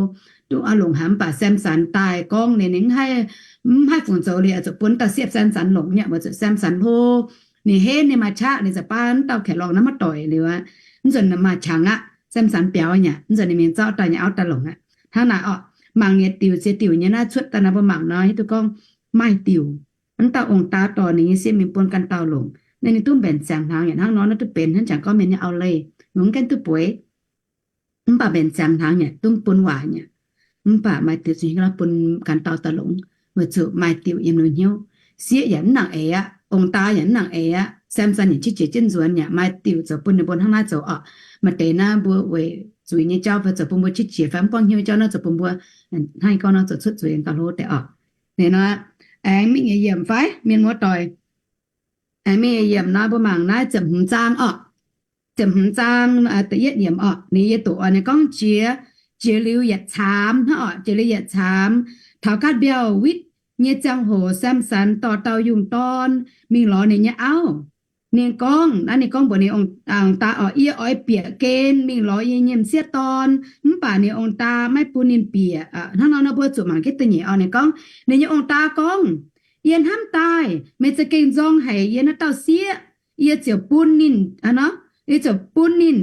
duqv longc haic. Mv baac Samson daaih gorngv ninh, ninh mv haih, mv haih fungc zoux liuz, zuqc bun dauh sieqv Samson longc nyei aqv. Weic zuqc Samson hlo, ninh henv, ninh maaih qaqv, ninh nza'baav mv dauh kaeqv lorngh naaiv maiv doic liuz aqv, mv nzunc maaih qangx aqv, Samson biaux nyei aqv, mv nzunc ninh mingh zorqv dauh nyei auv daaih longc aqv. Hnangv naaic orqc, mangc yietc diuc ziex diuc nyei naaiv cuotv daaih nor, mbuo mangc nor hiuv duqv gorngv maaih diuc, mv dauh ong-daa dorh ninh nyei sieqv mingh bun ganh dauh longc, ninh, ninh duqv mbenc ziangx hnaangx yaac hnangv nor, naaiv duqv benx hnangv jangx gorngv mienh nyei auv-leih, longc mv gaengh duqv bueix. Mv baac mbenc ziangx hnaangx yaac dungv bun waac nyei. Mv baac maaih diuc zuqc bun ganh dauh daaih longc, weic zuqc maaih diuc yiem ninh hnyouv. Sieqv yaac mv nangc eix aqv, ong-daa yaac mv nangc eix aqv, Samson yaac qiex jiez jienv nzuonx yaac maaih diuc zoux bun ninh mbuo hnangv naaiv zoux orqc. Maaih deix naaiv mbuo weic zuiz nyei jauv fai zoux bun mbuo qiex jiez fai mv buangv hnyouv jauv naaiv zoux bun mbuo hnangv gorngv nor zoux cuotv zuiz gauh hlo deix orqc. Ninh nor, aengx mingh nyei yiemc fai mienh muoz-doic. Aengx mingh nyei yiemc nor mbuo mangc naaiv ziepc hmz zaang orqc. Ziepc hmz zaang da'yietv yiemc orqc. Ninh yie doqc oc, ninh gorngv jiex, jiex liuz yietc caamx hnangv orqc, jiex liuz yietc caamx, taux gaatv mbiauh witv nyei ziangh hoc, Samson dorh dauh yungh dorn mingh lorz ninh nyei auv. Ninh gorngv, naaiv ninh gorngv mbuox ninh ong-daa orqc, yie oix bieqc gen mingh lorz yie nyei m'sieqv dorn, mv baac ninh ong-daa maiv bun ninh bieqc. Hnangv nor nor mbuo zuqc mangc jienv da'nyeic orqc. Ninh gorngv, ninh nyei ong-daa gorngv, yie hnamv daaih meih za'gengh nzorng haic yie naaiv dauh sieqv, yie ziouc bun ninh, yie ziouc bun ninh,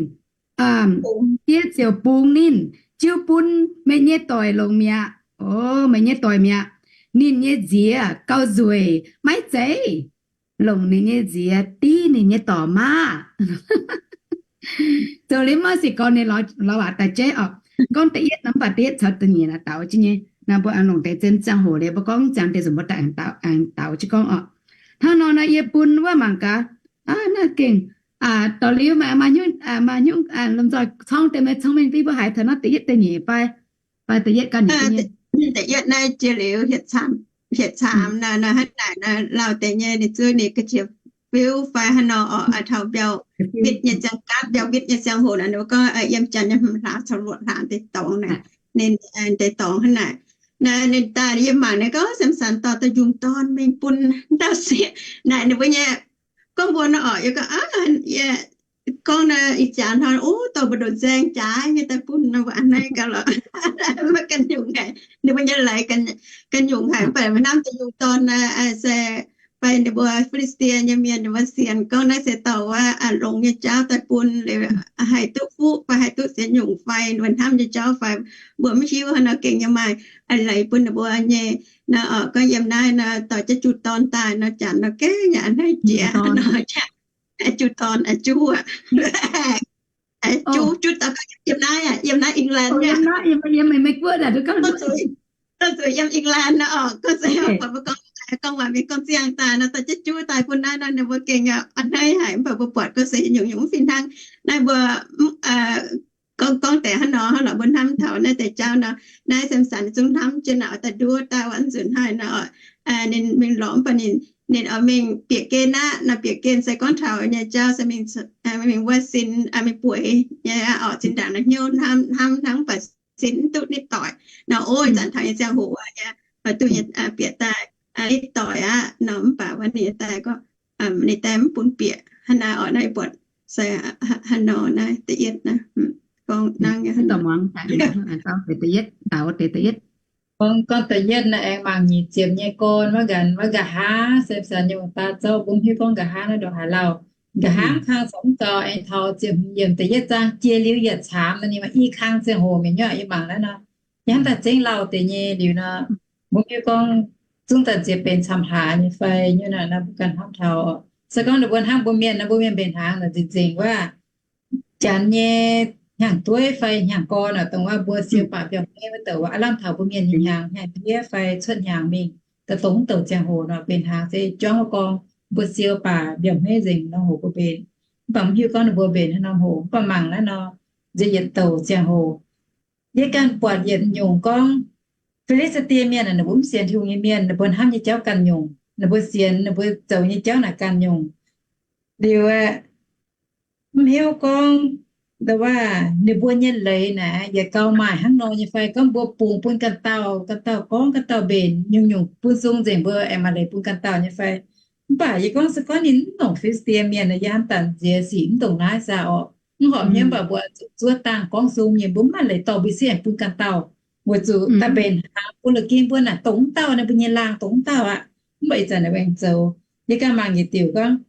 yie ziouc bungx ninh jiu bun meih nyei doic longc mi'aqv. O, meih nyei doic mi'aqv. Ninh nyei nziex gauh nzueic maiv zeiz, longc ninh nyei nziex div ninh nyei dorc maah. Zoux liuz maiv sic gorn ninh lorz waac daaih jeiv orqc. Gorngv da'yietv nor mv baac da'yietv caux da'nyeic naaic daux jienv nyei. Naaiv mbuo aengx longc deix zien ziangh hoc liuz mbuo gorngv ziangx deix nzunc mbuo daaih aengx daux jienv gorngv orqc. Hnangv nor naaiv yie bun wuov mangc gaax, naaiv gengh dorh liuz maaih, maaih hnyouv lomh nzoih corngv deix meih cong-mengh fai mbuo haiz taux naaiv da'yietv da'nyeic fai Fai da'yietv ganh nyei? Da'yietv naaiv jiex liuz hietc caamx, hietc caamx naaiv, naaiv hnangv naaic, naaiv lauh deix nyei ninh zuov ninh ga'qiex fiuv fai haaix nor orqc, taux mbiauh witv nyei ziangh gaatv, mbiauh witv nyei ziangh hoc naaic, ninh mbuo gorngv yiem janx nyei hmz hlaax caux luoqc hlaax deix dorngx naaic, ninh deix dorngx hnangv naaic. Naaiv ninh daaih yie mangc ninh gorngv Samson dorh da'nyungc dorn mingh bun dauh sieqv naaic, ninh mbuo nyei gorngv mbuo nor orqc, yie gorngv, yie gorngv naaiv ih jaax hnoi, o, dorh mbu'ndongx nzaeng jaax nyei daaih bun nor, mbuo a'hneiv gauh lorqc, maiv ganh nyungc haic. Ninh mbuo nyei leiz ganh nyungc haic, mv baac hnamv da'nyungc dorn naaiv se fai ninh mbuo Fi^li^saa^die nyei mienh, ninh mbuo sienx gorngv naaiv se dorh wuov longx nyei jauv daaih bun, liuz haih duqv fuqv fai haih duqv ziex nyungc fai, ninh mbuo hnamv nyei jauv fai, mbuo mv hiuv. Hnangv nor gengh yiem maaih leiz bun ninh mbuo nyei. Naaiv orqc, gorngv yiem naaiv nor dorh jienv juv dorn daaih nor, janx nor gengh yaac a'hneiv jiex nor, juv dorn, juv, juv, juv dorn yiem naaiv, yiem naaiv England, yiem England nor orqc, gorngv se buatc mbuo gorngv, gorngv waac mingh gorngv ziangh daaih nor, dorh jienv juv daaih bun naaiv nor, ninh mbuo gengh a'hneiv haic, mv baac mbuo buatc gorngv se nyungc nyungc mv fih hnangv. Naaiv mbuo gorngv, gorngv deix hnangv nor, hnangv nor mbuo hnamv taux naaiv deix jauv nor, naaiv Samson ninh zungv hnamv jienv naaic, daaih nduov daaih wuov nzunc hnoi nor, ninh mingh lorz, mv baac ninh, ninh oix mingh bieqc gen aqv nor. Bieqc gen se gorngv taux nyei jauv se mingh wuov sin, mingh bueix nyei orqc, zinh ndaangc naaiv hnyouv hnamv hnangv, mv baac sin mv duqv nitv doic nor. O, ih zanc taux nyei ziangh hoc wuov nyei, oix duqv nyei bieqc daaih nitv doic aqv nor. Mv baac wuov ninh daaih gorngv, ninh daaih mv bun bieqc hnangv naaiv orqc. Naaiv buatc se haaix nor naaiv da'yietv naaiv, gorngv hnangv, gorngv da'yietv naaiv aengx mangc nyic ziepc nyei gorn wuov nqanx, wuov nqa'haav Samson nyei ong-taa zorqv, mbuo mv hiuv gorngv nqa'haav naaiv ndongc haaix lauh. Nqa'haav kang caux mv gaux aengx taux ziepc hmz yiemc da'yietv zaang jiex liuz yietc caamx nor, ninh maaih i kang ziangh hoc mingh nyei. Yie mangc naaiv nor, yie hnamv daaih zengv lauh deix nyei liuz nor, mbuo mv hiuv gorngv zungv daaih ziex benx camv hlaax nyei fai nyei nor, mbuo ganh hnamv taux. Se gorngv ninh mbuo hnangv mbuo mienh nor, mbuo mienh mbenc hnaangx naaic nzengc-nzengc wuov, janx nyei hnyangx-dueiv fai hnyangx-gorn naaic, dongh wuov mbuo siou baac mbiauh hmeiv wuov douc, aav lamh taux mbuo mienh nyei hnyangx, hnyangx-ndiev fai cuotv hnyangx mingh, dongh mv douc ziangh hoc nor, benx hnaangx se juangv wuov gorngv mbuo siou baac mbiauh hmeiv nzengc nor, hoc mbuo mbenc. Mv baac mv hiuv gorngv ninh mbuo mbenc haaix norm hoc, mv baac mangc naaiv nor, nziex yietc douc ziangh hoc, yie ganh buatc yietc nyungc gorngv, Fi^li^saa^die Mienh naaic, ninh mbuo mv sienx Tin-Hungh nyei mienh, ninh mbuo hnamv nyei jauv ganh nyungc, ninh mbuo sienx, ninh mbuo zoux nyei jauv naaic ganh nyungc. Liuz aeqv, mv hiuv gorngv, ndo waav ninh mbuo nyei leiz naaic yietc gau maaih hnangv nor nyei fai, gorngv mbuo bungx bun ganh dauh, ganh dauh gorngv ganh dauh mbenc, nyungc-nyungc bun sung nzengc mbuo aengx maaih leiz bun ganh dauh nyei fai. Mv baac yie gorngv se gorngv ninh mv longc Fi^li^saa^die Mienh, yie hnamv daaih nziex sic mv ndongc naaiv saah orqc. Mv horpc hnyouv, mv baac mbuo zuov dangh gorngv sung nyei, mbuo mv maaih leiz dorh mbuo sieqv aengx bun ganh dauh, weic zuqc daaih mbenc hnaangx bun la'ginh mbuo naaic dongh mv dauh naaiv, mbuo nyei laangh dongh mv dauh aqv. Mv baac ih zanc ninh mbuo aengx zoux. Yie ganh mangc yietc diuc gorngv,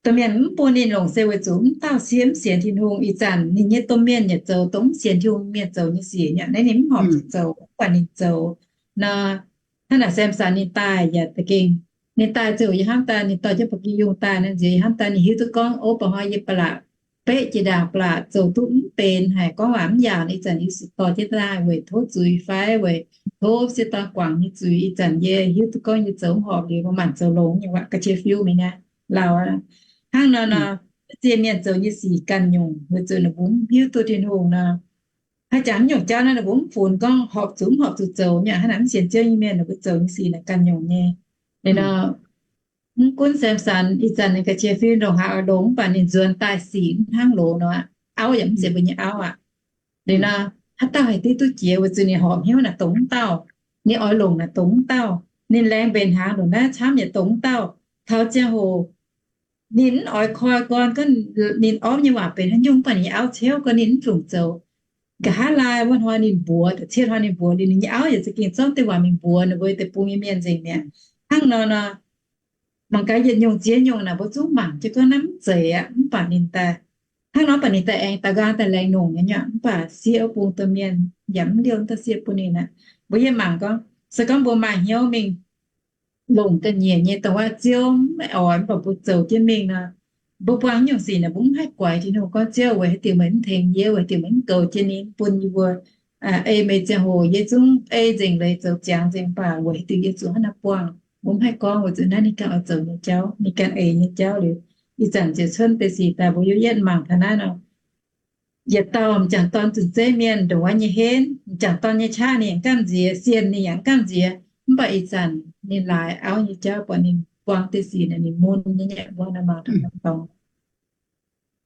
domh mienh mv bun ninh longc se weic zuqc mv dauh sieqv mv sienx Tin-Hungh. Ih zanc ninh nyei domh mienh yaac zoux dongh mv sienx Tin-Hungh mienh zoux nyei sic nyei, naaiv ninh mv horpc zuqc zoux, mv baac ninh zoux nor. Hnangv naaic Samson ninh daaih yaac da'gengh, ninh daaih ziouc yie hnamv daaih ninh dorh jienv ba'gi yungh daaih naaiv nziex, yie hnamv daaih ninh hiuv duqv gorngv, o, ba'hnoi yie ba'laqc beqv jiex ndaangc ba'laqc zoux duqv mv benx haic, gorngv waac mv yaauc. Ih zanc yie dorh jienv daaih weic tov zuiz fai weic tov sieqv dorn guangc nyei zuiz. Ih zanc yie hiuv duqv gorngv yie zoux mv horpc liuz, mv baac manc zoux longx nyei waac, ga'qiex fiuv mingh naaiv lauh. Hnangv nor nor, ziex mienh zoux nyei sic ganh nyungc, weic zuqc ninh mbuo mv hiuv duqv Tin-Hungh nor. Haaix jangx mv nyungc jauv naaiv ninh mbuo mv funx gorngv horpc zuqc mv horpc zuqc zoux nyei, hnangv naaic mv sienx Ziouv nyei mienh ninh mbuo zoux nyei sic naaic ganh nyungc nyei. Liuz nor, mv gunv Samson ih zanc ninh ga'qiex fiuv ndongc haaix oix longx, mv baac ninh nzuonx daaih sic mv hnangv loz nor, auv yaac mv zeiz mbuo nyei auv aqv. Liuz nor, haaix dauh haih div duqv jiex? Weic zuqc ninh horpc hnyouv naaic dongh mv dauh, ninh oix longc naaic dongh mv dauh, ninh laengz mbenc hnaangx ndongc naaiv camv yaac dongh mv dauh. Taux ziangh hoc ninh mv oix koi gorn, gorngv ninh orv nyei waac benx haaix nyungc, mv baac ninh nyei auv ceuv gorngv ninh mv dungx zoux. Nqa'haav laai wuov hnoi ninh mbuox, da'cietv hnoi ninh mbuox liuz, ninh nyei auv yaac za'gengh zorqv deix waac mingh mbuox ninh mbuo deix bung nyei mienh nzengc mi'aqv. Hnangv nor nor, mangc gaax yietc nyungc ziex nyungc naaic mbuo zungv mangc jienv gorngv naaiv mv zeiz aqv. Mv baac ninh daaih, hnangv nor baac ninh daaih aengx daux nqaang daaih laengz longc nyei nyuav, mv baac sieqv bung domh mienh yaac mv liouh daaih sieqv bun ninh aqv. Mbuo yie mangc gorngv, se gorngv mbuo maaih hnyouv mingh longc ga'nyiec nyei dongh wuov Ziouv mv oix, mv baac mbuo zoux jienv mingh nor, mbuo buangh nyungc sic naaic mbuo mv haih guaix Tin-Hungh gorngv, Ziouv, weic haaix diuc meih mv tengx yie? Weic haaix diuc meih mv goux jienv ninh bun yie mbuo ei meih ziangh hoc yie zungv ei nzengc leiz zoux ziangx nzengc, mv baac weic haaix diuc yie zuqc hnangv naaiv buangh? Mbuo mv haih gorngv, weic zuqc naaiv ninh ganh oix zoux nyei jauv, ninh ganh eix nyei jauv liuz, ih zanc ziouc cuotv deix sic daaih mbuo yaac yietv mangc taux naaiv nor. yietc dauh m'jangc dorn zunc zeiv mienh ndongc wuov nyei henv, m'jangc dorn nyei qaqv ninh yaac gamh nziex, sienh ninh yaac gamh nziex. Mv baac ih zanc ninh laaix auv nyei jauv buatc ninh buang deix sic naaic ninh mun nyei nyei mbuo naaiv mangc taux norm dorngx.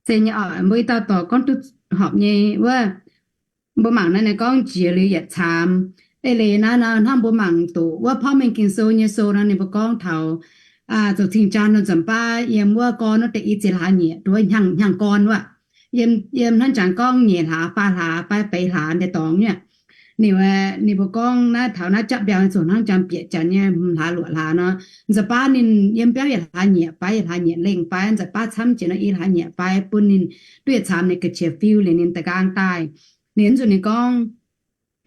Se nyei oc, mbuo i dauh dorc gorngv duqv horpc nyei wuov. Mbuo mangc naaiv ninh gorngv jiex liuz yietc caamx. Eix leiz naaiv nor hnangv mbuo mangc doqc wuov Porv Mengh Ging-Sou nyei sou nor ninh mbuo gorngv taux zoux cing-jaa nor nzunc baav yiem wuov gorn wuov deix i ziex hlaax nyieqc, duqv hnyangx gorn wuov. Yiem, yiem hnangv jangx gorngv nyeic hlaax, faah hlaax fai feix hlaax deix dorngx nyei. Ninh, ninh mbuo gorngv naaiv taux naaiv japv mbiauh zuqc hnangv jangx bieqc janx nyei hmz hlaax luoqc hlaax nor, nzunc baav ninh yiem biauv yietc hlaax nyieqc fai yietc hlaax nyieqc lengh fai nzunc baav camv jiex nor i hlaax nyieqc fai bun ninh duqv yietc caamx ninh ga'qiex fiu liuz ninh da'nqaang daaih. Ninh nzunc ninh gorngv,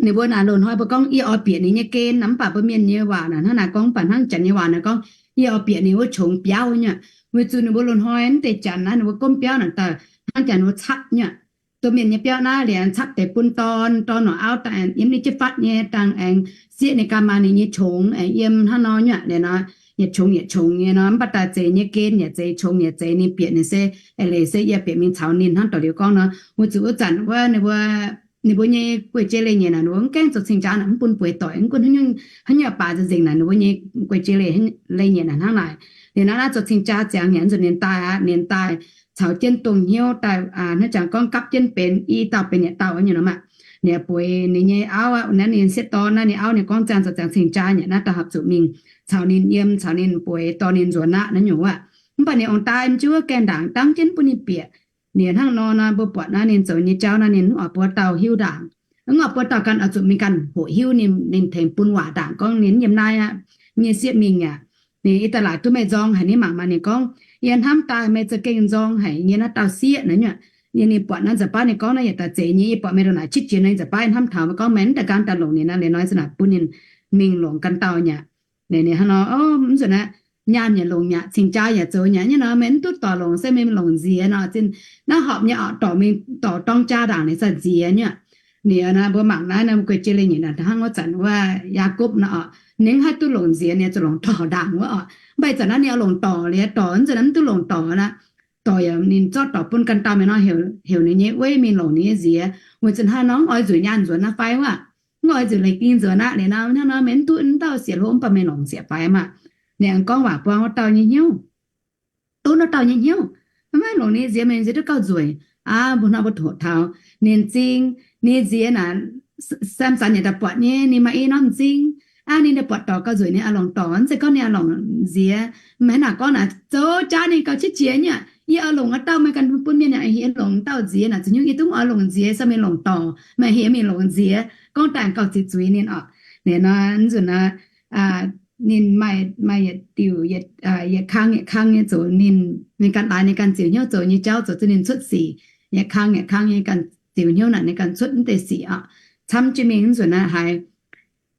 ninh mbuo naaic loz-hnoi mbuo gorngv yie oix bieqc ninh nyei gen naaic, mv baac mbuo mienh nyei waac naaic hnangv naaic gorngv, mv baac hnangv janx nyei waac naaic gorngv, yie oix bieqc ninh wuov qongx biauv nyei. Weic zuqc ninh mbuo loz-hnoi mv deix janx naaiv ninh mbuo gomv biauv naaic daaih hnangv janx wuov capv nyei. Domh mienh nyei biauv naaiv liuz aengx capv deix bun dorn, dorn longc auv daaih aengx yiem ninh jienv fatv nyei dangh aengx sieqv ninh ganh maaih ninh nyei qongx aengx yiem hnangv nor nyei. Liuz nor yietc qongx yietc qongx nyei nor, mv baac daaih zeiz nyei gen yaac zeiz, qongx yaac zeiz, ninh bieqc ninh se, eix leiz se yie bieqc mingh caux ninh hnangv dorh liuz gorngv nor. Weic zuqc wuov zanc wuov ninh mbuo, ninh mbuo nyei guei-jei leiz-nyeic naaic ninh mbuo mv gaengh zoux cing-jaa naaic, mv bun bueix doic, mv gunv haaix nyungc baaix nzengc naaic ninh mbuo nyei guei-jei leiz-nyeic naaic hnangv naaic. Liuz naaiv naaiv zoux cing-jaa ziangx yaac nzunc ninh daaih aqv, ninh daaih caux jienv dongh hnyouv daaih, hnangv jangx gorngv gapv jienv benx i dauh benx yietc dauh nyei nor maah. Ninh bueix ninh nyei auv aqv, naaiv ninh sieqv dorn naaiv ninh auv ninh gorngv ziangh zoux ziangx cing-jaa yaac naaiv daaih horpc zuqc mingh caux ninh yiem, caux ninh bueix dorh ninh nzuonx aqv naaiv nyungc wuov. Mv baac ninh ong-daaih m'juov gaengh ndaangc dangv jienv bun ninh bieqc. Liuz hnangv nor nor mbuo buatc naaiv ninh zoux nyei jauv naaiv ninh mv oix buo dauh hiuv ndaangc. Mv oix buo dauh ganh oix zuqc mingh ganh hoqc hiuv ninh, ninh tengx bun waac ndaangc gorngv ninh yiem naaiv aqv, nyei sieqv mingh aqv. Ninh i da'laaic duqv meih nzorng haic, ninh mangc maah ninh gorngv, yie hnamv daaih meih za'gengh nzorng haic nyei naaiv dauh sieqv naaiv nyungc. Yie ninh buatc naaiv nzunc baav ninh gorngv naaiv yietc daaih zeiz nyei, yie buatc meih ndongc naaic qiex jiez nor, nzunc baav hnamv taux meih gorngv meih mv daaih ganh daaih longc ninh naaiv, liuz nor ih zanc naaic bun ninh mingh longc ganh dauh nyei aqv. Liuz ninh hnangv nor, o, mv nzunc naaiv nyaanh yaac longc mi'aqv, cing-jaa yaac zoux mi'aqv nyei nor, meih mv duqv dorc longc se meih longc nziex nor, zinh naaiv horpc nyei oc, dorc mingh dorc dorng jaa ndaangc ninh za'gengh nziex nyei. Liuz naaiv mbuo mangc naaiv nor, mbuo guei jei leiz-nyeic naaic hnangv wuov zanc wuov Yaakopv nor oc, ninh haih duqv longc nziex, ninh zuqc longc dorc ndaangc wuov oc. Mv baac ih zanc naaiv ninh oix longc dorc liuz, dorc mv nzunc naaiv mv duqv longc dorc aqv. Dorc yaac ninh zorqv dorc bun ganh dauh mingh nor, heuc ninh nyei weiv mingh longc ninh nyei nziex. Weic zuqc hnangv nor mv oix nzueic nyaanh nzuonx naaiv fai wuov, mv oix nzueic leiz ging nzuonx aqv. Liuz nor hnangv nor meih mv duqv, mv dauh siec hlo mv baac meih longc nziex fai maah. Ninh aengx gorngv waac buang wuov dauh nyei hnyouv, duqv wuov dauh nyei hnyouv. Maiv longc ninh nziex, meih nziex duqv gauh nzueic aqv. Mbuo hnoi mbuo hoqc taux ninh m'zing, ninh nziex naaic, Samson yaac daaih buatc nyei, ninh maaih i norm m'zing aqv. Ninh daaih buatc dorc gauh nzueic ninh oix longc dorc, mv zeiz gorngv ninh oix longc nziex. Meih hnangv naaic gorngv naaic, zoux jaax ninh gauh qiex jiez nyei. Yie oix longc wuov dauh, meih ganh bun mienh yaac hieh longc dauh nziex naaic, zuqc nyungc yie duqv oix longc nziex, se meih longc dorc, meih hieh mingh longc nziex. Gorngv daaih gauh ziqc zuiz ninh oc. Liuz nor nzunc naaiv ninh maaih, maaih yietc diuc, yietc kang yietc kang nyei zoux ninh, ninh ganh laaix ninh ganh ziux hnyouv zoux nyei jauv zoux zuqc ninh cuotv sic. Yietc kang yietc kang nyei ganh ziux hnyouv naaic ninh ganh cuotv mv deix sic oc. Camv jienv mingh nzunc naaiv haiz,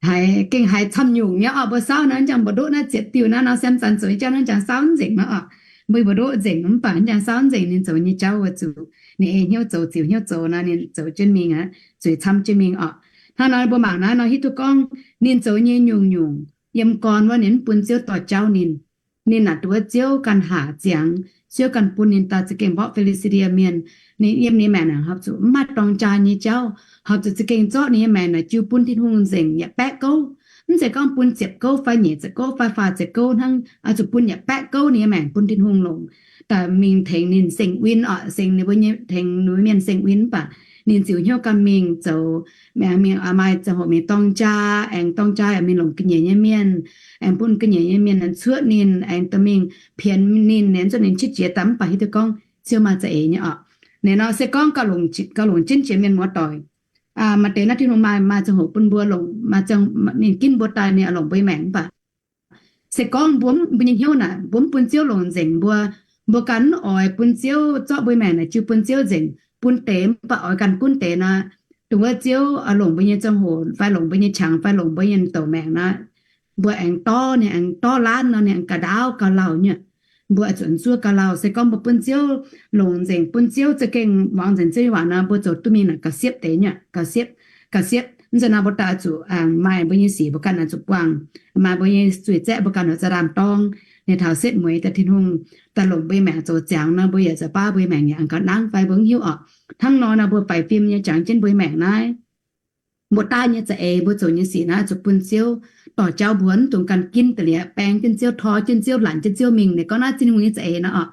haiz gengh haiz camv nyungc nyei oc. Mbuo saauv naaiv njang mbu'ndoqv naaiv ziepc diuh naaiv nor, Samson zoux nyei jauv naaiv njang saauv nzengc nor oc. Mbuo mbu'ndoqv nzengc mv baac njang saauv nzengc ninh zoux nyei jauv weic zuqc ninh ei hnyouv zoux, ziux hnyouv zoux nor ninh zoux jienv mingh aqv, zueiz camv jienv mingh oc. Hnangv nor mbuo mangc naaiv nor hiuv duqv gorngv ninh zoux nyei nyungc-nyungc yiem gorn wuov ninh mv bun Ziouv dorh jauv ninh. Ninh naaic duqv Ziouv ganh haac ziangx, Ziouv ganh bun ninh daaih za'gengh mborqv Fi^li^saa^die Mienh. Ninh yiem ninh maengc naaic horpc zuqc mv maaih dorng jaa nyei jauv, horpc zuqc za'gengh zorqv ninh nyei maengc naaic jiu bun Tin-Hungh nzengc yaac baeqv gouv. Mv zeiz gorngv bun ziepc gouv fai nyeic ziepc gouv fai faah ziepc gouv hnangv, oix zuqc bun yaac baeqv gouv ninh nyei maengc bun Tin-Hungh longc daaih mingh tengx ninh seng win oc, seng ninh mbuo nyei, tengx ninh mbuo mienh seng win mv baac ninh ziux hnyouv ganh mingh zoux, mingh maaih ziangh hoc mingh dorng jaa, aengx dorng jaa yaac mingh longc ga'nyiec nyei mienh, aengx bun ga'nyiec nyei mienh cuotv ninh, aengx dorh mingh pienx ninh, liuz zuqc ninh qiex jiez daaih mv baac hiuv duqv gorngv Ziouv maaih za'eix nyei oc. Liuz nor se gorngv gauh longc, gauh longc jienv jiex mienh muoz-doic, maaih deix naaiv Tin-Hungh maaih, maaih ziangh hoc bun mbuo longc, maaih ziangh, ninh ginv mbuo daaih ninh oix longc mbuo nyei maengc mv baac se gorngv mbuo, mbuo nyei hnyouv naaic mbuo mv bun Ziouv longc nzengc mbuo, mbuo ganh mv oix bun Ziouv zorqv mbuo nyei maengc naaic jiu bun Ziouv nzengc, bun deix mv baac oix ganh gunv deix nor, dongh wuov Ziouv oix longc mbuo nyei ziangh hoc fai longc mbuo nyei qangx fai longc mbuo nyei douc maengc nor, mbuo aengx dorv ninh, aengx dorv laanh nor ninh aengx ga'ndaauv gauh lauh nyei. Mbuo oix zuqc zuov gauh lauh. Se gorngv mbuo bun Ziouv longc nzengc, bun Ziouv za'gengh muangx nzengc Ziouv nyei waac nor, mbuo zoux duqv mingh naaic ga'siepv deix nyei, ga'siepv, ga'siepv. Mv zeiz nor mbuo daaih zuqc maaih mbuo nyei sic mbuo ganh oix zuqc buangh, maaih mbuo nyei zuiz zaeqv mbuo ganh oix zuqc ndaam-dorng. Ninh taux setv mueiz daaih Tin-Hungh daaih longc mbuo nyei maengc zoux ziangx nor, mbuo yaac zoux baav mbuo nyei maengc yaac aengx gauh nangv fai mbuo mv hiuv oc. Hnangv nor naaiv mbuo faix fim nyei jangx jienv mbuo nyei maengc naaiv, mbuo daaih nyei za'eix, mbuo zoux nyei sic naaiv zuqc bun Ziouv dorh jauv mbuo, mv dungx ganh ginv da'liez, baeng jienv Ziouv, tor jienv Ziouv, lanc jienv Ziouv mingh. Ninh gorngv naaiv Tin-Hungh nyei za'eix nor oc.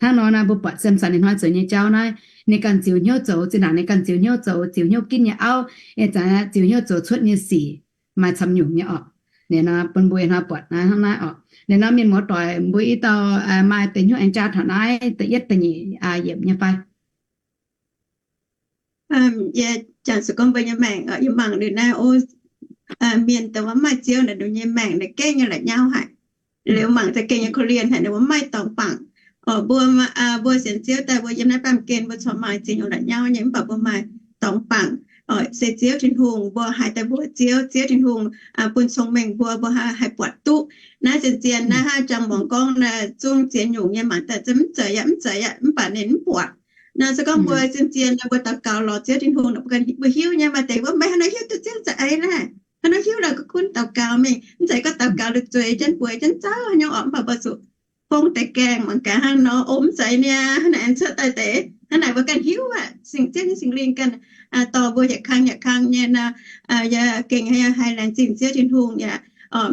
Hnangv nor naaiv mbuo buatc Samson ninh hnoi zoux nyei jauv naaiv, ninh ganh ziux hnyouv zoux, zinh ndaangc ninh ganh ziux hnyouv zoux, ziux hnyouv ginv nyei auv, ih zanc ziux hnyouv zoux cuotv nyei sic, maaih camv nyungc nyei oc. Ninh nor bun mbuo ih hnoi buatc naaiv hnangv naaiv oc. Ninh nor mienh muoz-doic, mbuo i dauh maaih deix hnyouv aengx jaa taux naaiv da'yietv da'nyeic yiemc nyei fai? Yie jangx zuqc gorngv mbuo nyei maengc, yie mangc liuz naaiv, o, mienh dongh maiv maaih Ziouv naaic, ninh nyei maengc naaic gengh nyei la'nyauv haic. Liuz mangc za'gengh nyei korv-lienh haic, ninh mbuo maiv maaih dorngx bangc. Mbuo, mbuo sienx Ziouv daaih mbuo yiem naaiv baamh gen mbuo corc maaih ziex nyungc la'nyauv nyei, mv baac mbuo maaih dorngx bangc. Se Ziouv Tin-Hungh, mbuo haiz daaih mbuox Ziouv, Ziouv Tin-Hungh bun cong-mengh mbuo, mbuo haih buatc duqv. Naaiv zien-zien naaiv hnangv jangx muangx gorngv naaic, zungv ziex nyungc nyei mangc daaih mv zeiz aqv, mv zeiz aqv, mv baac ninh mv buatc. Naaiv se gorngv mbuo zien-zien naaiv mbuo daux gaux lorz Ziouv Tin-Hungh, mbuo hiuv nyei maaih deix mbuo maiv hnangv nor hiuv duqv Ziouv za'eix naaiv. Hnangv nor hiuv lorqc gunv daux gaux mingh, mv zeiz gorngv daux gaux liuz zueiz jienv bueix jienv zauv haaix nyungc orqc, mv baac mbuo zuqc fong deix gaengh mangc gaax hnangv nor, o, mv zeiz niaa, hnangv naaic aengx cuotv daaih deix. Hnangv naaic mbuo ganh hiuv aqv, Ziouv nyei Singx Lingh ganh dorh mbuo yietc kang yietc kang nyei nor, yaac gengh haiz laengz zingh Ziouv Tin-Hungh yaac,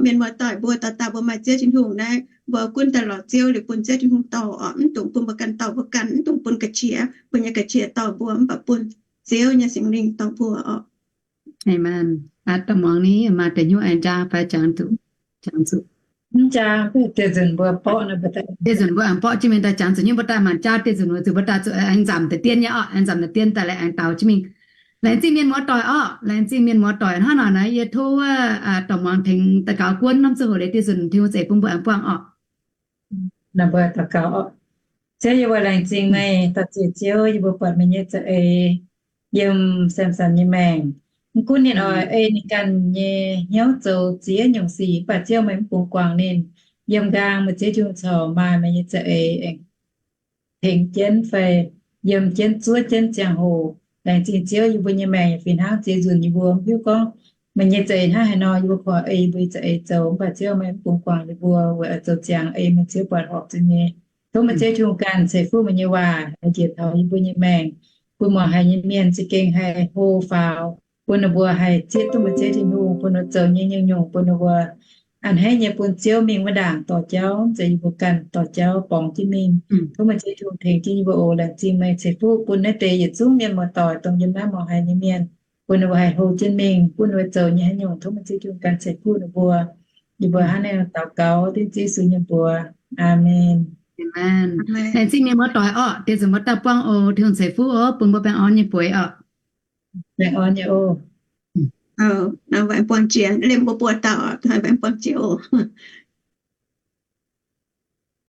mienh muoz-doic mbuo dauh dauh mbuo maaih Ziouv Tin-Hungh naaiv, mbuo gunv daaih lorz Ziouv liuz bun Ziouv Tin-Hungh dorh orqc, mv dungx bun mbuo ganh dorh mbuo ganh, mv dungx bun ga'qiex, bun nyei ga'qiex dorh mbuo, mv baac bun Ziouv nyei Singx Lingh dorh mbuo orqc. Aamen. Aav dangh muangx ni maaih deix hnyouv aengx nqaang fai jangx zuqc, jangx zuqc. Mv jaa, dieh nzunc mbuo borqv, dieh nzunc mbuo aengx borqv jienv mingh daaih jangx zuqc nyei, mbuo daaih maanc jaa dieh nzunc wuov zuqc mbuo daaih zuqc aengx nzamc deix dien nyei orqc, aengx nzamc deix dien daaih laaix aengx daux jienv mingh. Laengz zingh mienh muoz-doic orqc, laengz zingh mienh muoz-doic. Hnangv naaic naaiv yie tov wuov dorngx muangx tengx daux gaux guonv norm ziangh hoc liuz dieh nzunc Tin-Hungh za'eix bun mbuo aengx buangh orqc. Naaiv mbuo daux gaux orqc. Ziouv, yie mbuo laengz zingh meih, dorh ziec Ziouv, yie mbuo buatc meih nyei za'eix yiem Samson nyei maengc. Mv gunv ninh oix ei ninh ganh nyei hnyouv zoux ziex nyungc sic, mv baac Ziouv meih mv bungx guangc ninh. Yiem nqaang meih Ziouv Tin-Hungh corc maaih meih nyei za'eix aengx tengx jienv fai yiem jienv zuov jienv ziangh hoc. Laengz zingh Ziouv, yie mbuo nyei maengc yaac fih hnangv. Ziex nzunc yie mbuo mv hiuv gorngv meih nyei za'eix hnangv haaix nor, yie mbuo kungx ei yie mbuo nyei za'eix zoux, mv baac Ziouv meih mv bungx guangc yie mbuo weic oix zoux ziangx ei meih Ziouv buatc horpc zuqc nyei. Tov meih Ziouv Tin-Hungh ganh ceix fuqv meih nyei waac haih njiec taux yie mbuo nyei maengc, bun muangx haiz nyei mienh za'gengh haih hlo faaux, bun ninh mbuo haih zieqv duqv meih Ziouv Tin-Hungh, bun ninh mbuo zoux nyei nyungc-nyungc bun ninh mbuo a'hneiv nyei bun Ziouv mingh wuov ndaangc dorh jauv, mv zeiz yie mbuo ganh dorh jauv borngz jienv mingh. Tov meih Ziouv Tin-Hungh tengx jienv yie mbuo oc. Laengz zingh meih ceix fuqv bun naaiv deix yietc zungv mienh muoz-doic dongh yiem naaiv muangx haiz nyei mienh, bun ninh mbuo haih hlo jienv mingh, bun ninh mbuo zoux nyei haaix nyungc tov meih Ziouv Tin-Hungh ganh ceix fuqv ninh mbuo. Yie mbuo hnangv naaiv daux gaux dengv Ziouv Yesu nyei mbuox. Aamen. Laengz zingh mienh muoz-doic orqc. Dieh nzunc mbuo daaih buangh oc. Tin-Hungh ceix fuqv oc, bun mbuo baengh orn nyei bueix orqc. Baengh orn nyei oc. Buangh jiex, liemh mbuo buo dauh, buangh jiex oc.